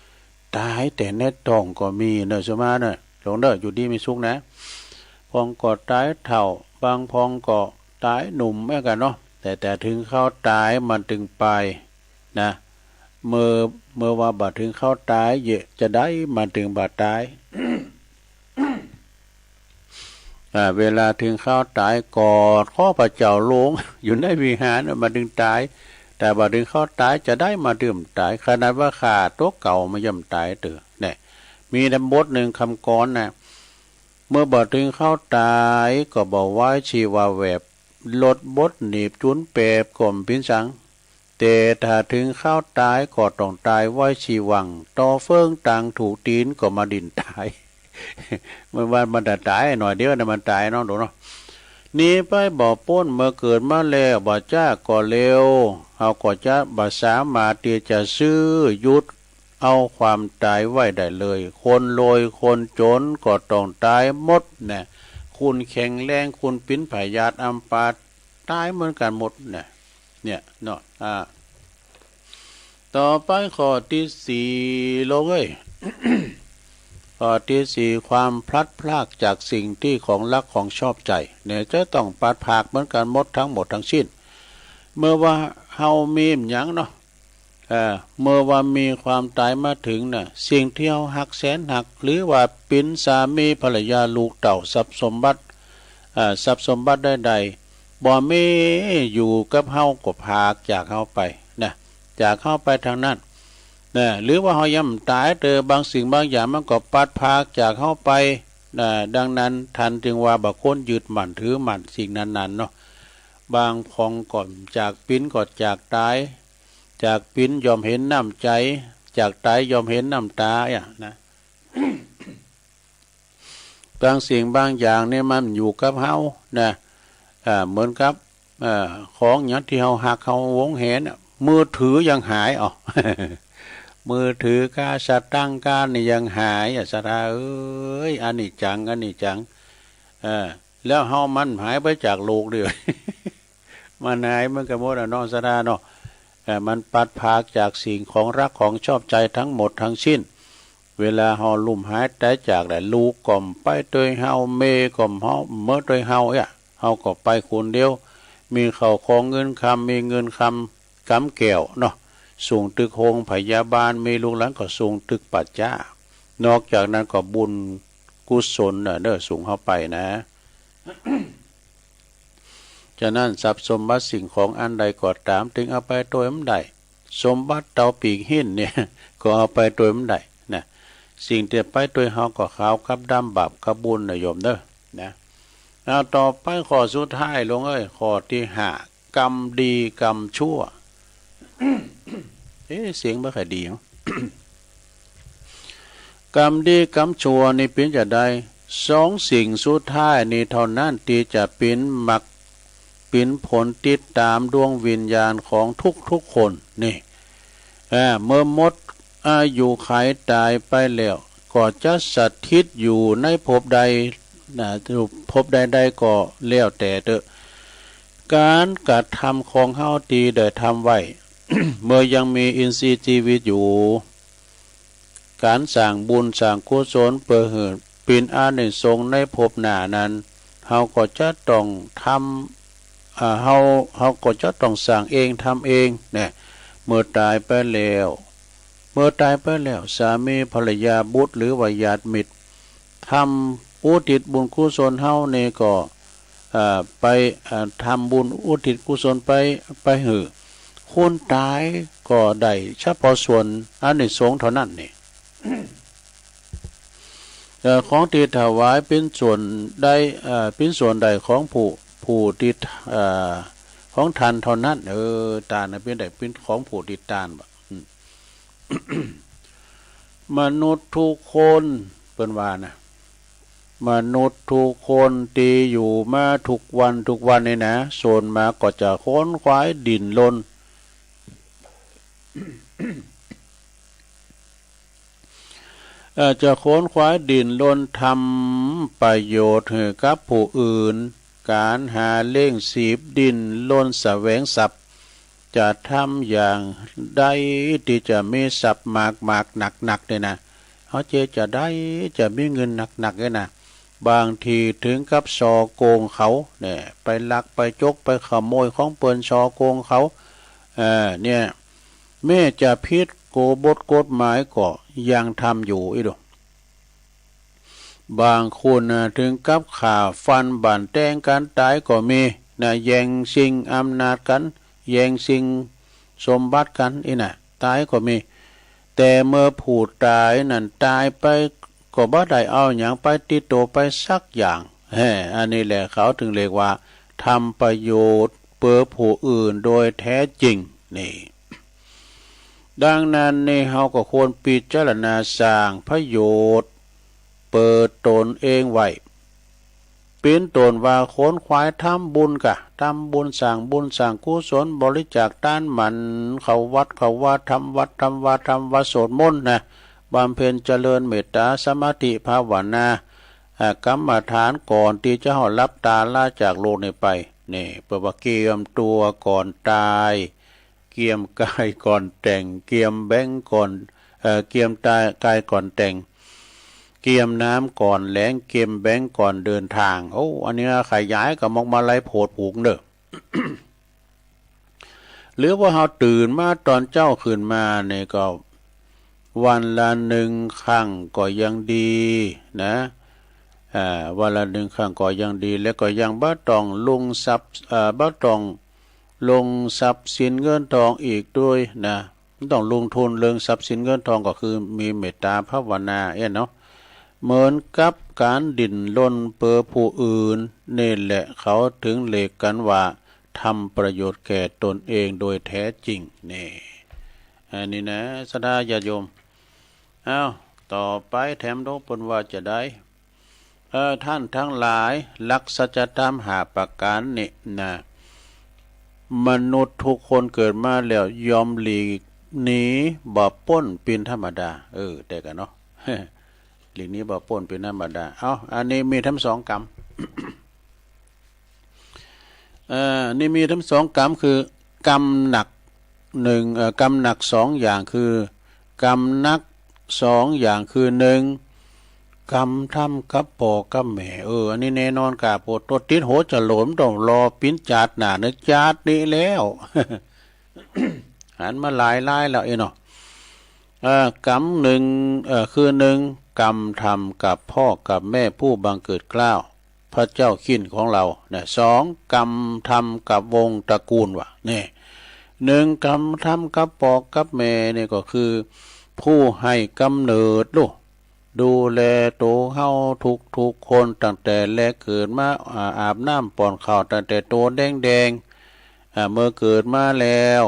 ำ ตายแต่ในท้องก็มีเนอะ สุมาเนอะ หลวงเนอะ อยู่ดีมีสุขนะ พองก็ตายเฒ่า บางพองก็ตายหนุ่มเหมือนกันเนาะ แต่ แต่ถึงคราวตายมันถึงไปนะ เมื่อ เมื่อว่าบ่ถึงคราวตาย เยอะจะได้มันถึงบ่ตาย อ่า เวลาถึงคราวตาย กอดคอพระเจ้าหลวง อยู่ในวิหารน่ะ มันถึงตาย แต่บ่าถึงคราวตายจะได้มาดื่มตาย ขนาดว่าฆ่าตัวเก่ามันย่อมตายเตอะ เนี่ย มีดำบทหนึ่งคำกลอนนะ เมื่อบ่าถึงคราวตายก็บ่ไว้ชีวาแวบ รถบดหนีบจุนแปบก็บ่ปิ้นสัง แต่ถ้าถึงคราวตายก็ต้องตายไว้ชีวัง ต่อเฟืองตังถูกตีนก็มาดิ้นตาย เมื่อวานมันจะตายหน่อยเดียวนะ มันตายเนาะ ดูเนาะ หนีไปบ่พ้น เมื่อเกิดมาแล้วบ่จ๊ากก็เร็ว เฮาก็จะบ่สามารถที่จะซื้อหยุดเอาความตายไว้ได้เลย คนรวยคนจนก็ต้องตายหมดนะ คนแข็งแรง คนปิ้นพยาธิอัมพาต ตายเหมือนกันหมดนะ เนี่ยเนาะ อ่า ต่อไปข้อที่สี่ ลูกเอ้ย ข้อที่สี่ ความพลัดพรากจากสิ่งที่ของรักของชอบใจ เนี่ยจะต้องพลัดพรากเหมือนกันหมดทั้งหมดทั้งสิ้น เมื่อว่าเฮามีหยังเนาะ เอ่อ เมื่อว่ามีความตายมาถึงน่ะ สิ่งที่เฮาฮักแสนฮัก หรือว่าเป็นสามีภรรยาลูกเต้าทรัพย์สมบัติ เอ่อ ทรัพย์สมบัติใดๆ บ่มีอยู่กับเฮาก็พรากจากเฮาไปนะ จากเฮาไปทั้งนั้นนะ หรือว่าเฮายังบ่ตายเตอ บางสิ่งบางอย่างมันก็พลัดพรากจากเฮาไปนะ ดังนั้นท่านจึงว่าบ่ควรยึดมั่นถือมั่นสิ่งนั้นๆ เนาะ บางของก็จากปิ๋นก็จากตาย จากปิ๋นย่อมเห็นน้ำใจ จากตายย่อมเห็นน้ำตา อ่ะนะ บางสิ่งบางอย่างเนี่ยมันอยู่กับเฮานะ อ่า เหมือนกับ อ่า ของอย่างที่เฮาฮักเฮาหวงแหนน่ะ มือถือยังหายอ่ะ มือถือก้า สตางค์ก้านี่ยังหายอ่ะ ศรัทธาเอ้ย อนิจจัง อนิจจัง เออ แล้วเฮามันหายไปจากโลกเดียว มันหายมันก็หมดอะเนาะ ศรัทธาเนาะ เอ่อ มันพลัดพรากจากสิ่งของรักของชอบใจทั้งหมดทั้งสิ้น เวลาเฮาลุ่มหายตายจากแล้ว ลูกก็บ่ไปตวยเฮา แม่ก็บ่เฮา บ่ตวยเฮา เอ้ย เฮาก็ไปคนเดียว มีข้าวของเงินคำ มีเงินคำกำแก้วเนาะ ส่งตึกโฮงพยาบาล มีลูกหลานก็ส่งตึกป่าจ๊า นอกจากนั้นก็บุญกุศลน่ะเด้อ ส่งเฮาไปนะ ฉะนั้นทรัพย์สมบัติสิ่งของอันใดก็ตาม เถิงเอาไปตวยบ่ได้ สมบัติเต๋าปีกหิ้นเนี่ย ก็เอาไปตวยบ่ได้นะ สิ่งที่ไปตวยเฮาก็ขาวกับดำ บาปกับบุญนะโยมเด้อนะ เอาต่อไปข้อสุดท้าย ลูกเอ้ย ข้อที่ห้า กรรมดีกรรมชั่ว เอ๊ะ เสียงบ่ค่อยดีเนาะ กรรมดีกรรมชั่วนี่เป๋นจะใด สองสิ่งสุดท้ายนี่เท่านั้นที่จะเป๋นมรรค เป๋นผลติดตามดวงวิญญาณของทุกๆ คนนี่ เอ่อ เมื่อหมดอายุขัยตายไปแล้ว ก็จะสถิตอยู่ในภพใดนะ ภพใดๆ ก็แล้วแต่เถอะ การกระทำของเฮาที่ได้ทำไว้ เมื่อยังมีอินทรีย์ชีวิตอยู่ การสร้างบุญสร้างกุศลเปื้อหื้อเป๋นอานิสงส์ในภพหน้านั้น เฮาก็จะต้องทำ อ่า เฮา เฮาก็จะต้องสร้างเองทำเองนะ เมื่อตายไปแล้ว เมื่อตายไปแล้ว สามีภรรยาบุตรหรือว่าญาติมิตร ทำอุทิศบุญกุศลเฮานี่ก็ เอ่อ ไป เอ่อ ทำบุญอุทิศกุศลไป ไปหื้อ คนตายก็ได้เฉพาะส่วนอานิสงส์เท่านั้นนี่ เอ่อ ของที่ถวายเป๋นส่วนใด เอ่อ เป๋นส่วนใดของผู้ ผู้ที่ เอ่อ ของท่านเท่านั้น เออ ตานน่ะเป๋นใด เป๋นของผู้ที่ตานบ่ อืม มนุษย์ทุกคน เปิ้นว่านะ มนุษย์ทุกคนที่อยู่มาทุกวันทุกวันนี่นะ ส่วนมากก็จะขวนขวายดิ้นรน เอ่อ จะขวนขวายดิ้นรนทำประโยชน์ให้กับผู้อื่น การหาเลี้ยงชีพ ดิ้นรนแสวงทรัพย์ จะทำอย่างใดที่จะมีทรัพย์มากๆ หนักๆ เนี่ยนะ เฮาเจาะจะได้ จะมีเงินหนักๆ เนี่ยนะ บางทีถึงกับฉ้อโกงเขาเนี่ย ไปลักไปจกไปขโมยของเปิ้น ฉ้อโกงเขา เอ่อ เนี่ย แม้จะผิดกฎ บทกฎหมายก็ยังทำอยู่อีกดู บางคนนะ ถึงกับฆ่าฟันบั่นแตงกันตายก็มีนะ แย่งชิงอำนาจกัน แย่งชิงสมบัติกัน อี้น่ะ ตายก็มี แต่เมื่อผู้ตายนั้นตายไป ก็บ่ได้เอาหยังไปติดตัวไปสักอย่าง แฮ่ อันนี้แหละเขาถึงเรียกว่าทำประโยชน์เพื่อผู้อื่นโดยแท้จริง นี่ ดังนั้นนี่ เฮาก็ควรพิจารณาสร้างประโยชน์เพื่อตนเองไว้ เป๋นต้นว่าขวนขวายทำบุญกะ ทำบุญ สร้างบุญสร้างกุศล บริจาคตานหมัน เข้าวัดเข้าวา ทำวัดทำวา ทำวัดสวดมนต์นะ บำเพ็ญเจริญเมตตาสมาธิภาวนา อ่า กรรมฐานก่อนที่จะเฮาหลับตาลาจากโลกนี้ไป นี่ เพื่อว่าเกียมตัวก่อนตาย เกียมกายก่อนแต่ง เกียมแบงก่อน เอ่อ เกียมตายกายก่อนแต่ง เกียมน้ำก่อนแล้ง เกียมแบงก่อนเดินทาง โอ้ อันนี้ขยายกับมกมาลัยโพดผูกเนอะ หรือว่าเราตื่นมาตอนเจ๊าขึ้นมาเนี่ยก็ วันละหนึ่งครั้งก็ยังดีนะ อ่า วันละหนึ่งครั้งก็ยังดี แล้วก็ยังบ่ต้องลงทรัพย์ เอ่อ บ่ต้องลงทรัพย์สินเงินทองอีกด้วยนะ บ่ต้องลงทุนเรื่องทรัพย์สินเงินทอง ก็คือมีเมตตาภาวนาเอ้ยเนาะ เหมือนกับการดิ้นรนเพื่อผู้อื่น นี่แหละเขาถึงเรียกกันว่าทำประโยชน์แก่ตนเองโดยแท้จริง นี่ อันนี้นะ ศรัทธาญาติโยม อ้าว ต่อไปแถมโดเปิ้นว่าจะได้ เออ ท่านทั้งหลาย หลักสัจธรรมห้าประการนี่นะ มนุษย์ทุกคนเกิดมาแล้วย่อมหลีกหนีบ่พ้นเป็นธรรมดา เออ แต่กันเนาะ หลีกหนีบ่พ้นเป็นธรรมดา เอ้า อันนี้มีทั้งสองกรรม เอ่อ นี่มีทั้งสองกรรม คือกรรมหนักหนึ่ง เอ่อ กรรมหนักสองอย่าง คือกรรมหนักสองอย่าง คือหนึ่ง กรรมทำกับป้อกับแม่ เออ อันนี้แน่นอนกาโปด ตัวติดหัวจะโหลมต้องรอปิ้นจาดหน้าเนอะ จาดนี้แล้ว หันมาหลายรายแล้วเอ้ยเนาะ เอ่อ กรรมหนึ่ง เอ่อ คือหนึ่ง กรรมทำกับพ่อกับแม่ผู้บังเกิดเกล้า พระเจ้าขินของเรานะ สอง กรรมทำกับวงตระกูลว่ะ นี่ หนึ่ง กรรมทำกับป้อกับแม่นี่ก็คือ ผู้ให้กำเนิดลูก ดูแลโตเฮาทุกๆคนตั้งแต่แรกเกิดมา อ่า อาบน้ำป้อนข้าวตั้งแต่โตแดงๆ อ่า เมื่อเกิดมาแล้ว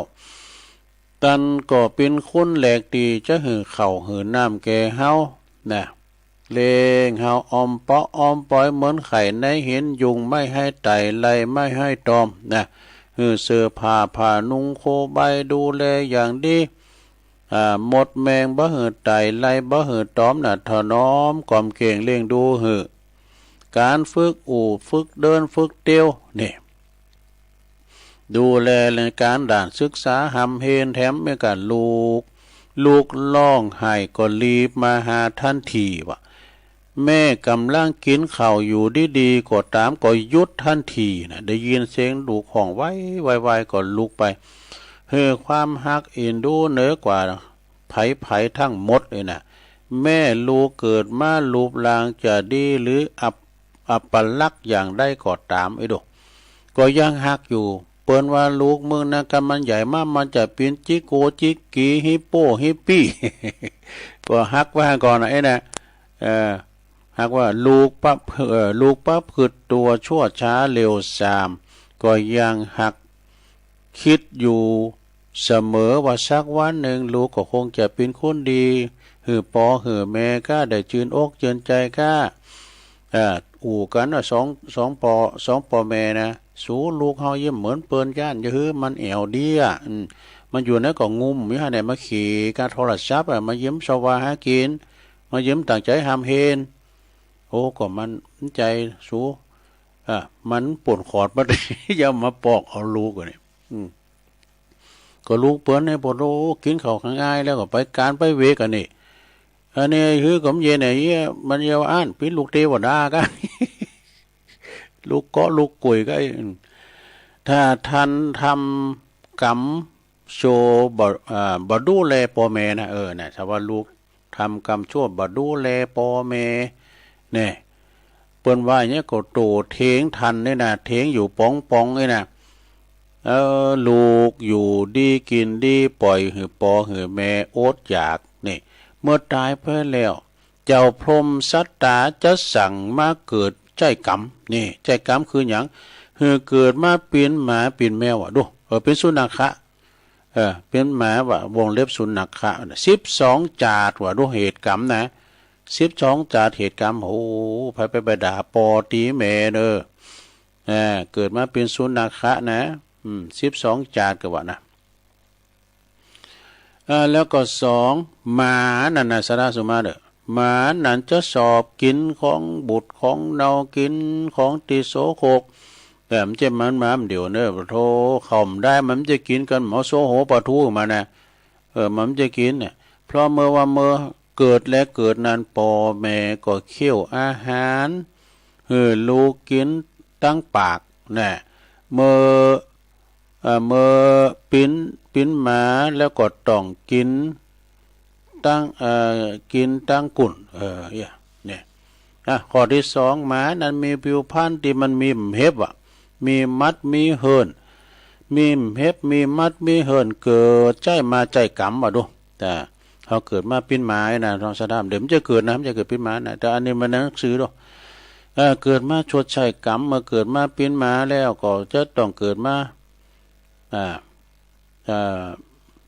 ตันก็เป็นคนแรกตี้จะหื้อข้าวหื้อน้ำแก่เฮานะ เลี้ยงเฮาอ้อมเปาะอ้อมปอยเหมือนไข่ในเห็นยุง ไม่ให้ไต่ไล่ไม่ให้ตอมนะ หื้อเสื้อผ้าผ้านุ่งโคใบดูแลอย่างดี อ่า หมดแมงบ่หื้อไต่ไล่บ่หื้อตอมนะ ถนอมกล่อมเกรงเลี้ยงดูหื้อ การฝึกอู้ฝึกเดินฝึกเตียวนี่ ดูแลเรื่องการด้านศึกษา หำเฮนแถมแม่กันลูก ลูกร้องไห้ก็รีบมาหาทันทีว่ะ แม่กำลังกินข้าวอยู่ดีๆ ก็ตามก็หยุดทันทีนะ ได้ยินเสียงลูกฮ้องไวๆๆ ก็ลุกไป หื้อความฮักเอ็นดูเหนือกว่าไผๆ ทั้งหมดเลยนะ แม่ลูกเกิดมารูปร่างจะดีหรืออัป อัปลักษณ์อย่างใดก็ตาม ไอ้ดู ก็ยังฮักอยู่ เปิ้นว่าลูกมึงนะ คันมันใหญ่มา มันจะเป๋นจิโกจิกี ฮิปโปฮิปปี้ ก็ฮักว่าก่อนนะ ไอ้นะ เอ่อ ฮักว่าลูกประพฤ เอ่อ ลูกประพฤติตัวชั่วช้าเลวทราม ก็ยังฮัก คิดอยู่เสมอว่าสักวันหนึ่งลูกก็คงจะเป๋นคนดี หื้อป้อหื้อแม่ก้าได้จืนอกจืนใจ๋ก้า เอ่อ อู้กันว่าสอง สองป้อ สองป้อแม่นะ สูลูกเฮาเยียะเหมือนเปิ้น ย้านจะหื้อมันแอ๋วเดี้ย อืม มันอยู่ไหนก็งุ่มอยู่หั่นแหละ มาเขะกับโทรศัพท์อะ มาเยียะสวาหากิ๋น มาเยียะตั้งใจ๋หำเฮน โอ้ ก็มันใจ๋สู อ่ะ มันป่นขอดมา อย่ามาปอกเอาลูกอันนี้ อืม ก็ลูกเปิ้นเนี่ยปวด โอ้ กิ๋นข้าวง่ายแล้วก็ไปก๋านไปเวกอันนี้ อันนี้หื้อก็มันเย็นไอ้เยียะ มันเยียะว่าอั้นเป๋นลูกเตวดาก้า ลูกเกาะลูกกุ๋ยก้า อืม ถ้าท่านทำกรรมชั่วบ่ อ่า บ่ดูแลป้อแม่นะ เออ นะ ถ้าว่าลูก ทำกรรมชั่วบ่ดูแลป้อแม่ เนี่ย เปิ้นว่าอย่างเงี้ยก็โตเถงทันเนี่ยนะ เถงอยู่ป๋องๆ เนี่ยนะ เออ ลูกอยู่ดีกิ๋นดี ปล่อยหื้อป้อหื้อแม่อดอยาก นี่ เมื่อต๋ายไปแล้ว เจ้าพรหมสัตตาจะสั่งมาเกิดใจ๊กรรม นี่ ใจ๊กรรมคือหยัง หื้อเกิดมาเป๋นหมาเป๋นแมวอะ ดู เออ เป๋นสุนัขะ เออ เป๋นหมาว่ะ วงเล็บสุนัขะนะ สิบสองจาติว่ะ ดูเหตุกรรมนะ สิบสองจาติเหตุกรรม โอ้ ไผไป ไปด่าป้อตีแม่เด้อ เออ เกิดมาเป๋นสุนัขะนะ อืม สิบสองจาติก็ว่านะ เออ แล้วก็สอง หมานั่นนะ สาระสุมาเด้อ หมานั้นจะชอบกิ๋นของบูดของเน่า กิ๋นของตี้โสโครก แต่มันจะมันมาเดี๋ยวเนอะ โธ่ เขาไม่ได้ มันจะกินกัน หมอโซโหปลาทูมานะ เออ มันจะกินเนี่ย เพราะเมื่อว่าเมื่อเกิดและเกิดนั้น พ่อแม่ก็เคี่ยวอาหาร หื้อลูกกินตั้งปากนะ เมื่อ เอ่อ เมื่อปิ้น ปิ้นหมาแล้วก็ต้องกินตั้ง เอ่อ กินตั้งกุ่น เออ เนี่ย เนี่ย อ่ะ ข้อตี้สอง หมานั้นมีผิวพรรณตี้มันมีเห็บอ่ะ มีมัด มีเหิน มีเห็บ มีมัด มีเหิน เกิดใจ้มาใจ้กรรมว่ะดู แต่เฮาเกิดมาปิ้นหมานะ น้องสะดาม เดี๋ยวมันจะเกิดนะ มันจะเกิดปิ้นหมานะ แต่อันนี้มันหนังสือดู เอ่อ เกิดมาชดใช้กรรม เมื่อเกิดมาปิ้นหมาแล้วก็จะต้องเกิดมา อ่า อ่า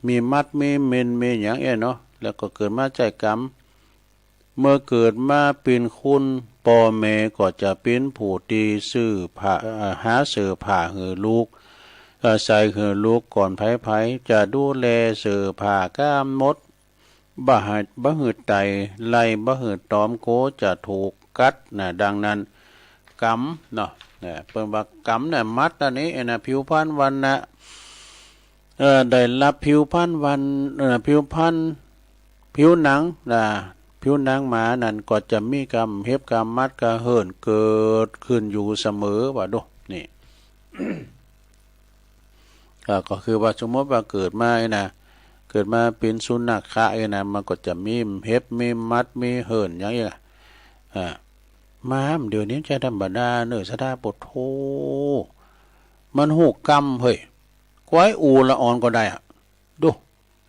มีมัด มีเม็น มีหยังเอ้ยเนาะ แล้วก็เกิดมาใจ้กรรม เมื่อเกิดมาปิ้นคน พ่อแม่ก็จะปิ้นผู้ตี้ซื้อผ้า อ่า หาเสื้อผ้าหื้อลูก อ่า ใส่หื้อลูกก่อนไผๆ จะดูแลเสื้อผ้าก้ามหมด บ่หื้อ บ่หื้อไตไล่ บ่หื้อตอมโกจะถูกกัดนะ ดังนั้น กรรมเนาะ เนี่ย เปิ้นว่ากรรมเนี่ย มัดอันนี้นะ ผิวพรรณวรรณะ เอ่อ ได้รับผิวพรรณวรรณ เอ่อ ผิวพรรณ ผิวหนังนะ ผิวหนังหมานั้นก็จะมีกรรมเห็บกรรมมัดกรรมเหินเกิดขึ้นอยู่เสมอว่ะดู นี่ อ่า ก็คือว่าสมมติว่าเกิดมาเนี่ยนะ เกิดมาเป็นสุนัขะเนี่ยนะ มันก็จะมีเห็บ มีมัด มีเหินอย่างเงี้ย อ่า หมาเดี๋ยวนี้จะธรรมดาเนอะ สะดา โปะโธ่ มันฮู้กรรมเฮ้ย ควายอู่ละอ่อนก็ได้อะ ดู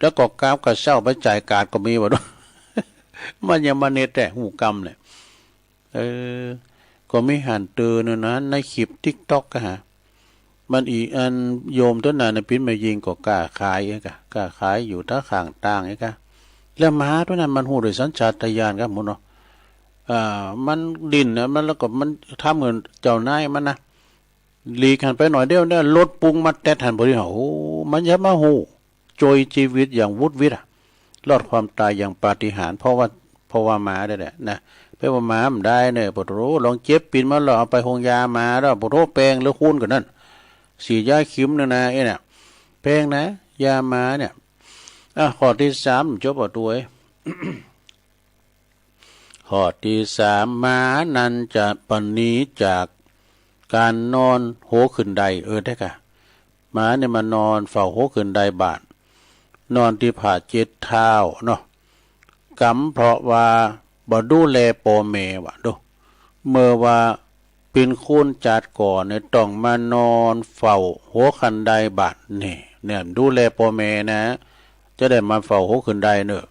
แล้วก็กราฟกระเซ้าไปจ่ายการ์ดก็มีว่ะดู มันยังมาเน็ตแต่ฮู้กรรมเนี่ย เออ ก็มีหันเตอเนอะนะ ในคลิปติ๊กต็อกกะฮะ มันอีอันโยมตัวนั้นน่ะ ปิ้นแม่ยิงก็กล้าขายเองกะ กล้าขายอยู่ตาข้างตางเองกะ แล้วหมาตัวนั้นมันฮู้โดยสัญชาตญาณครับหมุนเนาะ อ่า มันดิ้นนะ มันแล้วก็มันทำเหมือนเจ้านายมันนะ หลีกหันไปหน่อยเดียวเนี่ย รถปุ้งมาแต๊ดหันพอดี โอ้ มันจะมาฮู้ โจยชีวิตอย่างวุดวิดอะ รอดความตายอย่างปาฏิหาริย์ เพราะว่า เพราะว่าหมาเนี่ยแหละนะ แปลว่าหมามันได้เนี่ย โปะโธ่ ลองเจ็บปีนมาแล้วเอาไปโฮงยาหมาแล้ว โปะโธ่ แปงหรือคูณกว่านั้น ฉีดยาเข็มเนี่ยนะ ไอ้เนี่ย แพงนะ ยาหมาเนี่ย อ่ะ ข้อตี้สาม จบเอาตัวเอง ข้อตี้สาม หมานั้นจะบ่หนีจากการนอนโฮขึ้นได เออ ได้กะ หมาเนี่ยมานอนเฝ้าโฮขึ้นไดบ้าน นอนตี้ผ้าเจ็ดเท้าเนาะ กรรมเพราะว่าบ่ดูแลพ่อแม่ว่ะดู เมื่อว่า ปิ้นคนจาติก่อนเนี่ยต้องมานอนเฝ้าโฮขึ้นไดบ้านนี่ เนี่ย ดูแลพ่อแม่นะ จะได้มาเฝ้าโฮขึ้นไดเนอะ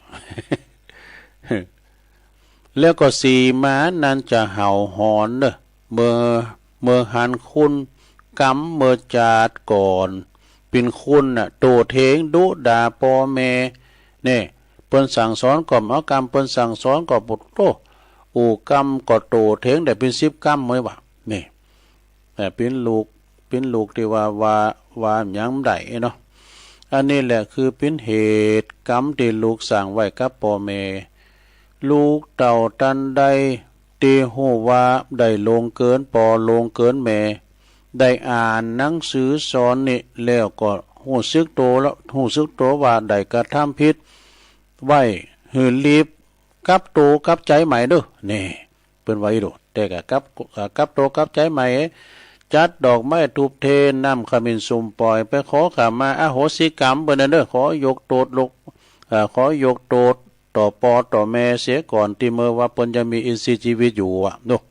แล้วก็สี่ หมานั้นจะเห่าหอนเนอะ เมื่อ เมื่อหันคน กรรมเมื่อจาติก่อน ปิ้นคนน่ะ โต้เถียงดุด่าพ่อแม่ เนี่ย เปิ้นสั่งสอนก็บ่เอากำ เปิ้นสั่งสอนก็บ่โต้ อู้กำก็โต้เถียงได้ปิ้นสิบกำเลยว่ะ นี่ เอ่อ ปิ้นลูก ปิ้นลูกตี้ว่า ว่า ว่าหยังบ่ได้เนาะ อันนี้แหละคือปิ้นเหตุกรรมตี้ลูกสร้างไว้กับพ่อแม่ ลูกเต้าตันใดตี้ฮู้ว่าได้ล่วงเกินพ่อล่วงเกินแม่ ได้อ่านหนังสือสอนนี่แล้วก็ฮู้สึกโตแล้ว ฮู้สึกโตว่าได้กระทำผิดไว้ หื้อรีบกลับโตกลับใจใหม่เด้อ นี่ เปิ้นว่าอี้โด แต่ก็กลับ เอ่อ กลับโตกลับใจใหม่ จัดดอกไม้ธูปเทียน น้ำขมิ้นสุมปล่อย ไปขอขมาอโหสิกรรมเปิ้นนั่นเด้อ ขอยกโทษลก เอ่อ ขอยกโทษต่อพ่อต่อแม่เสียก่อน ตี้เมื่อว่าเปิ้นยังมีอินทรีย์ชีวิตอยู่อะเนาะ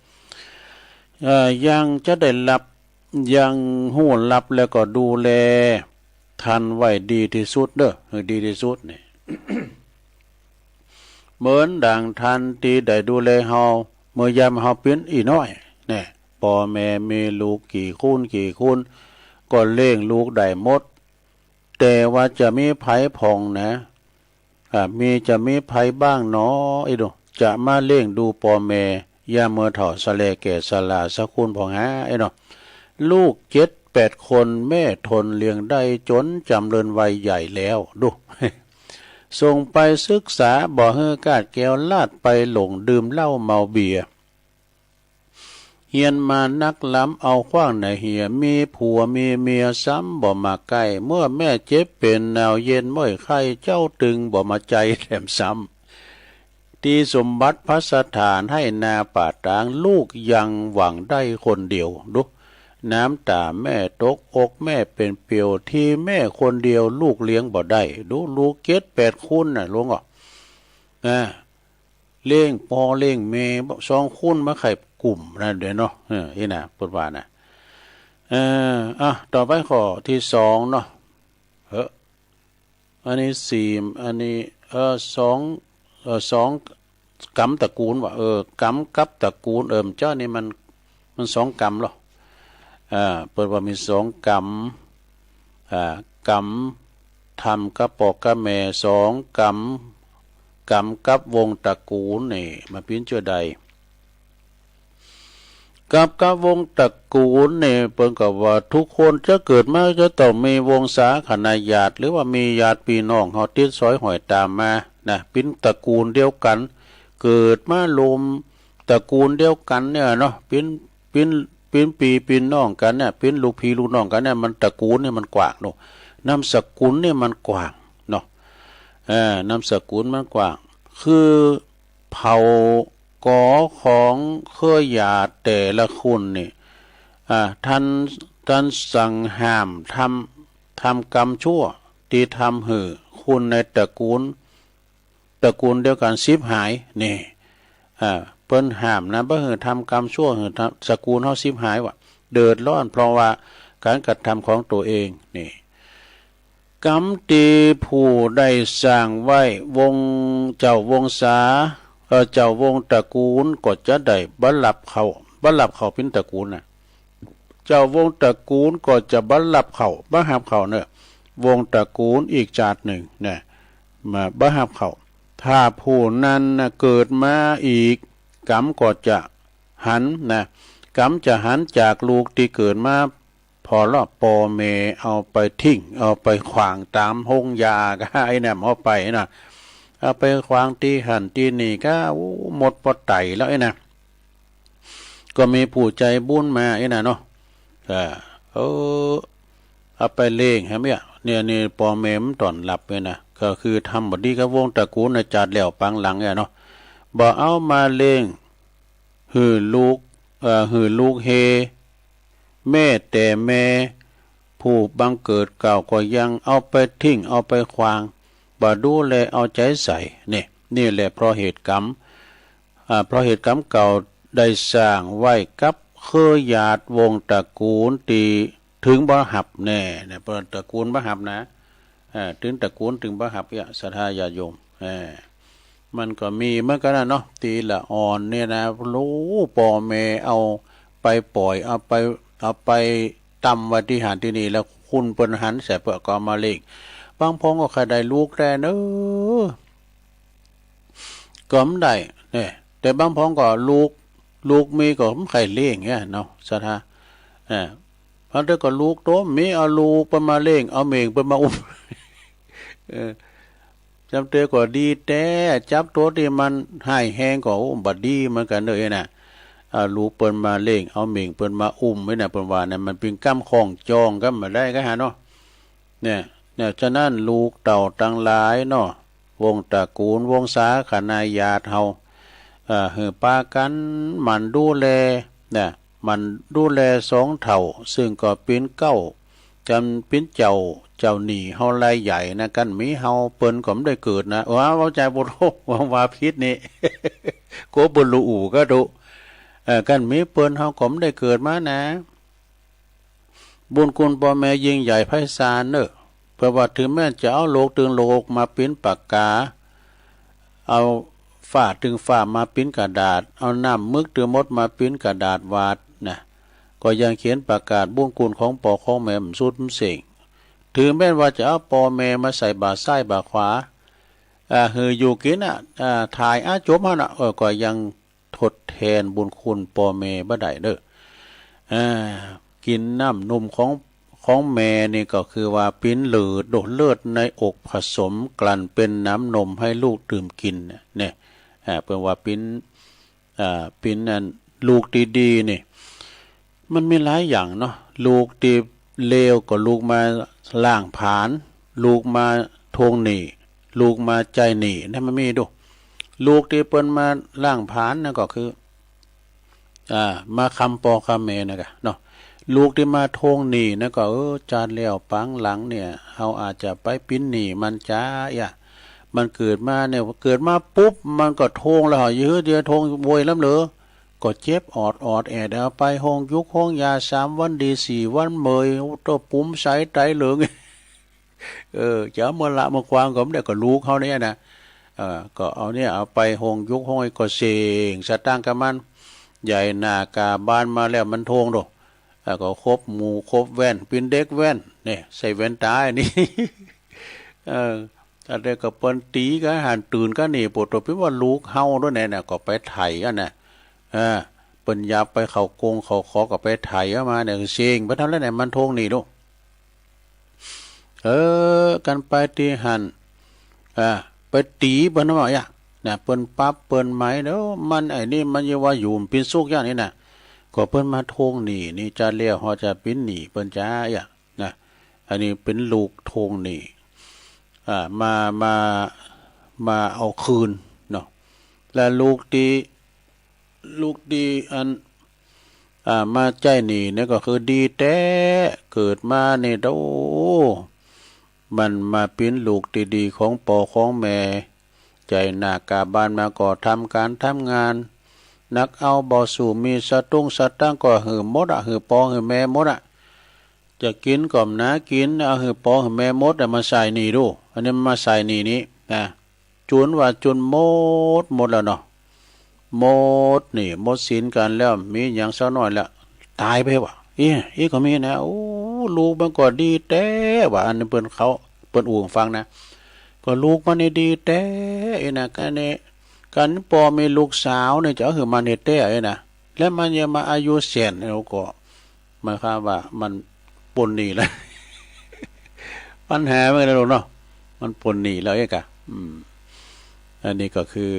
เอ่อ ยังจะได้รับ ยังฮู้รับแล้วก็ดูแลทันไว้ดีที่สุดเด้อ หื้อดีที่สุดนี่ เหมือนดังท่านตี้ได้ดูแลเฮา เมื่อยามเฮาปิ้นอี้น้อย เนี่ย พ่อแม่มีลูกกี่คนกี่คน ก็เลี้ยงลูกได้หมด แต่ว่าจะมีไผพ่องนะ อ่า มี จะมีไผบ้างหนอ อี้โด จะมาเลี้ยงดูพ่อแม่ ยามเมื่อเฒ่าชะแลแก่ชราสักคนพ่องหา อี้โด ลูกเจ็ดแปดคนแม่ทนเลี้ยงได้จนจำเริญวัยใหญ่แล้ว ดู ส่งไปศึกษาบ่หื้อคาดแคล้ว ลาดไปหลงดื่มเหล้าเมาเบียร์ เฮียนมานักล้ำเอาขว้างในเหีย มีผัวมีเมียซ้ำบ่มาใกล้ เมื่อแม่เจ็บเป็นหนาวเย็นเมื่อยไข้ เจ้าตึงบ่มาใจแถมซ้ำ ตีสมบัติพัสถานให้นาป่าตาง ลูกยังหวังได้คนเดียว ดู น้ำตาแม่ตกอกแม่เป็นเปลียว ที่แม่คนเดียวลูกเลี้ยงบ่ได้ ดู ลูกเจ็ดแปดคนน่ะ หลวงอ่ะ อ่า เลี้ยงพ่อเลี้ยงแม่สองคนมาไข่กลุ่มนั่นเด้อเนาะ เออ นี่นะ เปิ้นว่านะ เออ อ่ะ ต่อไปข้อที่สองเนาะ เออ อันนี้สี่ อันนี้ เออ สอง เออ สองกรรมตระกูลว่ะ เออ กรรมกับตระกูล เออ เจ้านี่มัน มันสองกรรมเหรอ อ่า เปิ้นว่ามีสองกรรม อ่า กรรมทำกับพ่อกับแม่ สองกรรม กรรมกับวงตระกูลนี่ มาปิ้นเจื้อใด กับกับวงตระกูลนี่ เปิ้นก็ว่าทุกคนจะเกิดมาจะต้องมีวงศาคณาญาติ หรือว่ามีญาติพี่น้องเฮาติดสอยห้อยตามมานะ ปิ้นตระกูลเดียวกัน เกิดมารวมตระกูลเดียวกันเนี่ยเนาะ ปิ้น ปิ้น ปิ้นพี่ปิ้นน้องกันเนี่ย ปิ้นลูกพี่ลูกน้องกันเนี่ย มันตระกูลนี่มันกว้างเนาะ นามสกุลนี่มันกว้างเนาะ เออ นามสกุลมันกว้าง คือเผ่ากอของเครือญาติแต่ละคนนี่ อ่า ท่าน ท่านสั่งห้ามทำ ทำกรรมชั่ว ตี้ทำหื้อคนในตระกูล ตระกูลเดียวกันฉิบหาย นี่ อ่า เปิ้นห้ามนะ บ่หื้อทำกรรมชั่ว หื้อทำ ตระกูลเฮาฉิบหายว่ะ เดือดร้อนเพราะว่าการกระทำของตัวเอง นี่ กรรมตี้ผู้ได้สร้างไว้ วงเจ้าวงศา เอ่อ เจ้าวงตระกูลก็จะได้บ่รับเข้า บ่รับเข้าปิ้นตระกูลน่ะ เจ้าวงตระกูลก็จะบ่รับเข้า บ่ฮับเข้าเนอะ วงตระกูลอีกจาติหนึ่งนะ มาบ่ฮับเข้า ถ้าผู้นั้นนะเกิดมาอีก กรรมก็จะหันนะ กรรมจะหันจากลูกตี้เกิดมา พอละ พ่อแม่เอาไปทิ้ง เอาไปขว้างตามโฮงหญ้าก็ไอ้นั่นเอาไปนะ เอาไปขว้างตี้หั้นตี้นี่ก็ โอ้ หมดปอไตแล้วไอ้นะ ก็มีผู้ใจบุญมาไอ้น่ะเนาะ เออ เออ เอาไปเลี้ยงแหมเนี่ย เนี่ย นี่พ่อแม่มันต้อนรับไว้นะ ก็คือทำบ่ดีกับวงตระกูลนะ จาติแล้วปางหลังเนี่ยเนาะ บ่เอามาเลี้ยง หื้อลูก เอ่อ หื้อลูกเฮ แม้แต่แม่ผู้บังเกิดเกล้าก็ยังเอาไปทิ้ง เอาไปขว้าง บ่ดูแลเอาใจใส่ นี่ นี่แหละเพราะเหตุกรรม อ่า เพราะเหตุกรรมเก่าได้สร้างไว้กับเครือญาติวงตระกูลตี้ถึงบ่ฮับแน่ เนี่ย เปิ้นตระกูลบ่ฮับนะ อ่า ถึงตระกูลถึงบ่ฮับเนี่ย ศรัทธาญาติโยม อ่า มันก็มีเหมือนกันนะเนาะ ตี้ละอ่อนเนี่ยนะ ลูกพ่อแม่เอาไปปล่อย เอาไป เอาไปตำไว้ตี้หั้นตี้นี่ แล้วคุณเปิ้นหันใส่เปิ้นก็เอามาเลี้ยง บางพ้องก็ใคร่ได้ลูกแต๊เนอะ ก็บ่ได้ เนี่ย แต่บางพ้องก็ลูก ลูกมีก็บ่ใคร่เลี้ยงเนี่ยเนาะ ศรัทธา เออ บางเตื้อก็ลูกโตมี เอาลูกเปิ้นมาเลี้ยง เอาเหม่งเปิ้นมาอุ้ม เออ จำเตื้อก็ดีแต๊ จับโตตี้มันฮ้ายแฮงก็ โอ้ บ่ดีเหมือนกันเด้อไอ้น่ะ เอาลูกเปิ้นมาเลี้ยง เอาเหม่งเปิ้นมาอุ้มไว้น่ะ เปิ้นว่านั่นมันเป๋นกรรมของจองกันบ่ได้ก็หาเนาะ เนี่ย เนี่ย ฉะนั้นลูกเต้าตังหลายเนาะ วงตระกูล วงศาคณาญาติเฮา เอ่อ หื้อปากั๋นหมั่นดูแล นะ หมั่นดูแลสองเฒ่า ซึ่งก็เป๋นเก๊า จำเป๋นเจ้า เจ้าหนี้เฮารายใหญ่นะ คันบ่มีเฮาเปิ้นก็บ่ได้เกิดนะ ว้า เว้าจาบ่ถูก ว่า ว่าผิดนี่ โกเปิ้นรู้อู่ก็ถูก เอ่อ คันบ่มีเปิ้นเฮาก็บ่ได้เกิดมานะ บุญคุณพ่อแม่ยิ่งใหญ่ไพศาลเนอะ เปิ้นว่าถึงแม้จะเอาโลกตึงโลกมาปิ้นปากกา เอาฟ้าตึงฟ้ามาปิ้นกระดาษ เอาน้ำมึกตึงมดมาปิ้นกระดาษวาดนะ ก็ยังเขียนประกาศบุญคุณของพ่อของแม่บ่สุดบ่เส้น ถึงแม้ว่าจะเอาพ่อแม่มาใส่บ่าซ้ายบ่าขวา อ่า หื้ออยู่กินน่ะ อ่า ถ่ายอาจมหั่นน่ะ เออ ก็ยัง ทดแทนบุญคุณพ่อแม่บ่ได้เด้อ อ่า กิ๋นน้ำนมของ ของแม่นี่ก็คือว่าเป๋นเลือด เลือดในอกผสมกลั่นเป๋นน้ำนมให้ลูกดื่มกิ๋นเนี่ย อ่า เปิ้นว่าเป๋น อ่า เป๋นอันลูกดีๆ นี่ มันมีหลายอย่างเนาะ ลูกตี้เลวก็ลูกมาล้างผลาญ ลูกมาทวงหนี้ ลูกมาจ่ายหนี้นะ มันมีดู ลูกตี้เปิ้นมาล้างผลาญนั่นก็คือ อ่า มาคำปอคำแม่นะกะเนาะ ลูกตี้มาทวงหนี้นะก็ เออ จาดแล้วปางหลังเนี่ย เฮาอาจจะไปปิ้นหนี้มันจ้า เอีย มันเกิดมาเนี่ย เกิดมาปุ๊บ มันก็ทวงแล้ว เยอะเยอะ ทวงโวยล้ำเหลือ ก็เจ็บออดออดแอด เอาไปโฮงยุกโฮงยา สามวันดี สี่วันเมย โอ้ ตัวปุ๋มใสไตเหลือง เออ จะเอาเมื่อละเมื่อควางก็ไม่ได้ ก็ลูกเขาเนี่ยนะ เออ ก็เอาเนี่ย เอาไปโฮงยุกโฮง ก็เซ็งสตางค์กับมัน ใหญ่หน้ากาบานมาแล้วมันทวงดู แล้วก็คบหมู่คบแว่น ปิ้นเด็กแว่น เนี่ย ใส่แว่นตาอันนี้ เออ อันเดียวก็เปิ้นตี๋กัน หันตื่นกันนี่ ปวดตัว เปิ้นว่าลูกเฮาด้วยเนี่ยนะ ก็ไปไถ่อันน่ะ เออ เปิ้นอยากไปเข้ากงเข้าคอ ก็ไปไถ่เอามาเนี่ย เซ็งไปเท่านั้นแหละ มันทวงหนี้ดู เออ กันไปตี้หั้น อ่า ไปตี๋เปิ้นว่า เอีย นะ เปิ้นปรับเปิ้นไหมเนาะ มันไอ้นี่มันยังว่าอยู่ปิ้นสุขอย่างนี้นะ ก็เปิ้นมาทวงหนี้นี่ จาดแล้วเฮาจะปิ้นหนี้เปิ้นจ้า เอีย นะ อันนี้เป๋นลูกทวงหนี้ อ่า มา มา มาเอาคืนเนาะ และลูกตี้ ลูกตี้อัน อ่า มาใจ๊หนี้เนี่ยก็คือดีแต๊ เกิดมานี่ โอ้ มันมาเป๋นลูกตี้ดีของปอของแม่ ใหญ่หน้ากาบานมาก็ทำก๋านทำงาน หนักเอาบ่สู้ มีสตุ้งสตังค์ก็หื้อหมดอะ หื้อปอหื้อแม่หมดอะ จะกิ๋นก็บ่หนากิ๋น เอาหื้อปอหื้อแม่หมด เอามาใส่หนี้ดู อันนี้มาใส่หนี้นี้นะ จุนว่าจุนหมดหมดแล้วเนาะ หมดหนี้หมดสินกันแล้ว มีหยังสักหน่อยแล้ว ต๋ายไปว่ะ เอ๊ะ เอ๊ะ ก็มีนะ โอ้ ลูกมันก็ดีแต๊ว่ะ อันนี้เปิ้นเขา เปิ้นอู้หื้อฟังนะ ก็ลูกมันนี่ดีแต๊ เอ๊ะนะ กันนี่ กันปอมีลูกสาวเนี่ย จะเอาหื้อมันเฮ็ดแต๊ เอ๊ะนะ แล้วมันยังมาอายุแสน แล้วก็ หมายความว่ามันปลดหนี้แล้ว ปัญหามันก็เลยเนาะ มันปลดหนี้แล้วเอ๊ะกะ อืม อันนี้ก็คือ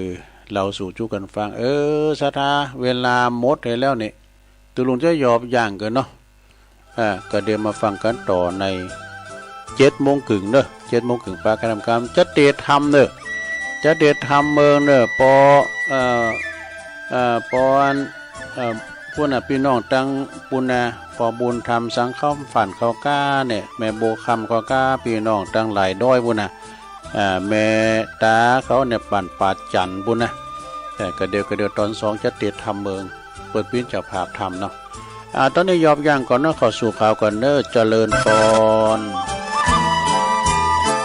เล่าสู่จุกั๋นฟัง เออ ศรัทธา เวลาหมดไปแล้วนี่ ตุ๊ลุงจะหยอบย่างก่อนเนาะ อ่า ก็เดี๋ยวมาฟังกันต่อในเจ็ดโมงครึ่งเนอะ เจ็ดโมงครึ่งปะกันทำกรรม จะเตะทำเนอะ จะเตะทำเมืองเนอะ ปอ เอ่อ เอ่อ ปออัน เอ่อ ปุ้นน่ะ ปี้น้องตังปุ้นน่ะ ปอบุญธรรม สังคำฝันเขาก้าเนี่ย แม่โบคำเขาก้า ปี้น้องตังหลายด้อยปุ้นน่ะ อ่า แม่ตาเขาเนี่ย บ้านป่าจันทน์ปุ้นน่ะ เออ ก็เดี๋ยว ก็เดี๋ยวต๋อนสองจะเตะทำเมือง เปิ้นเป๋นเจ้าภาพทำเนาะ อ่า ต๋อนนี้หยอบย่างก่อนเนาะ เข้าสู่ข่าวก่อนเนอะ เจริญพร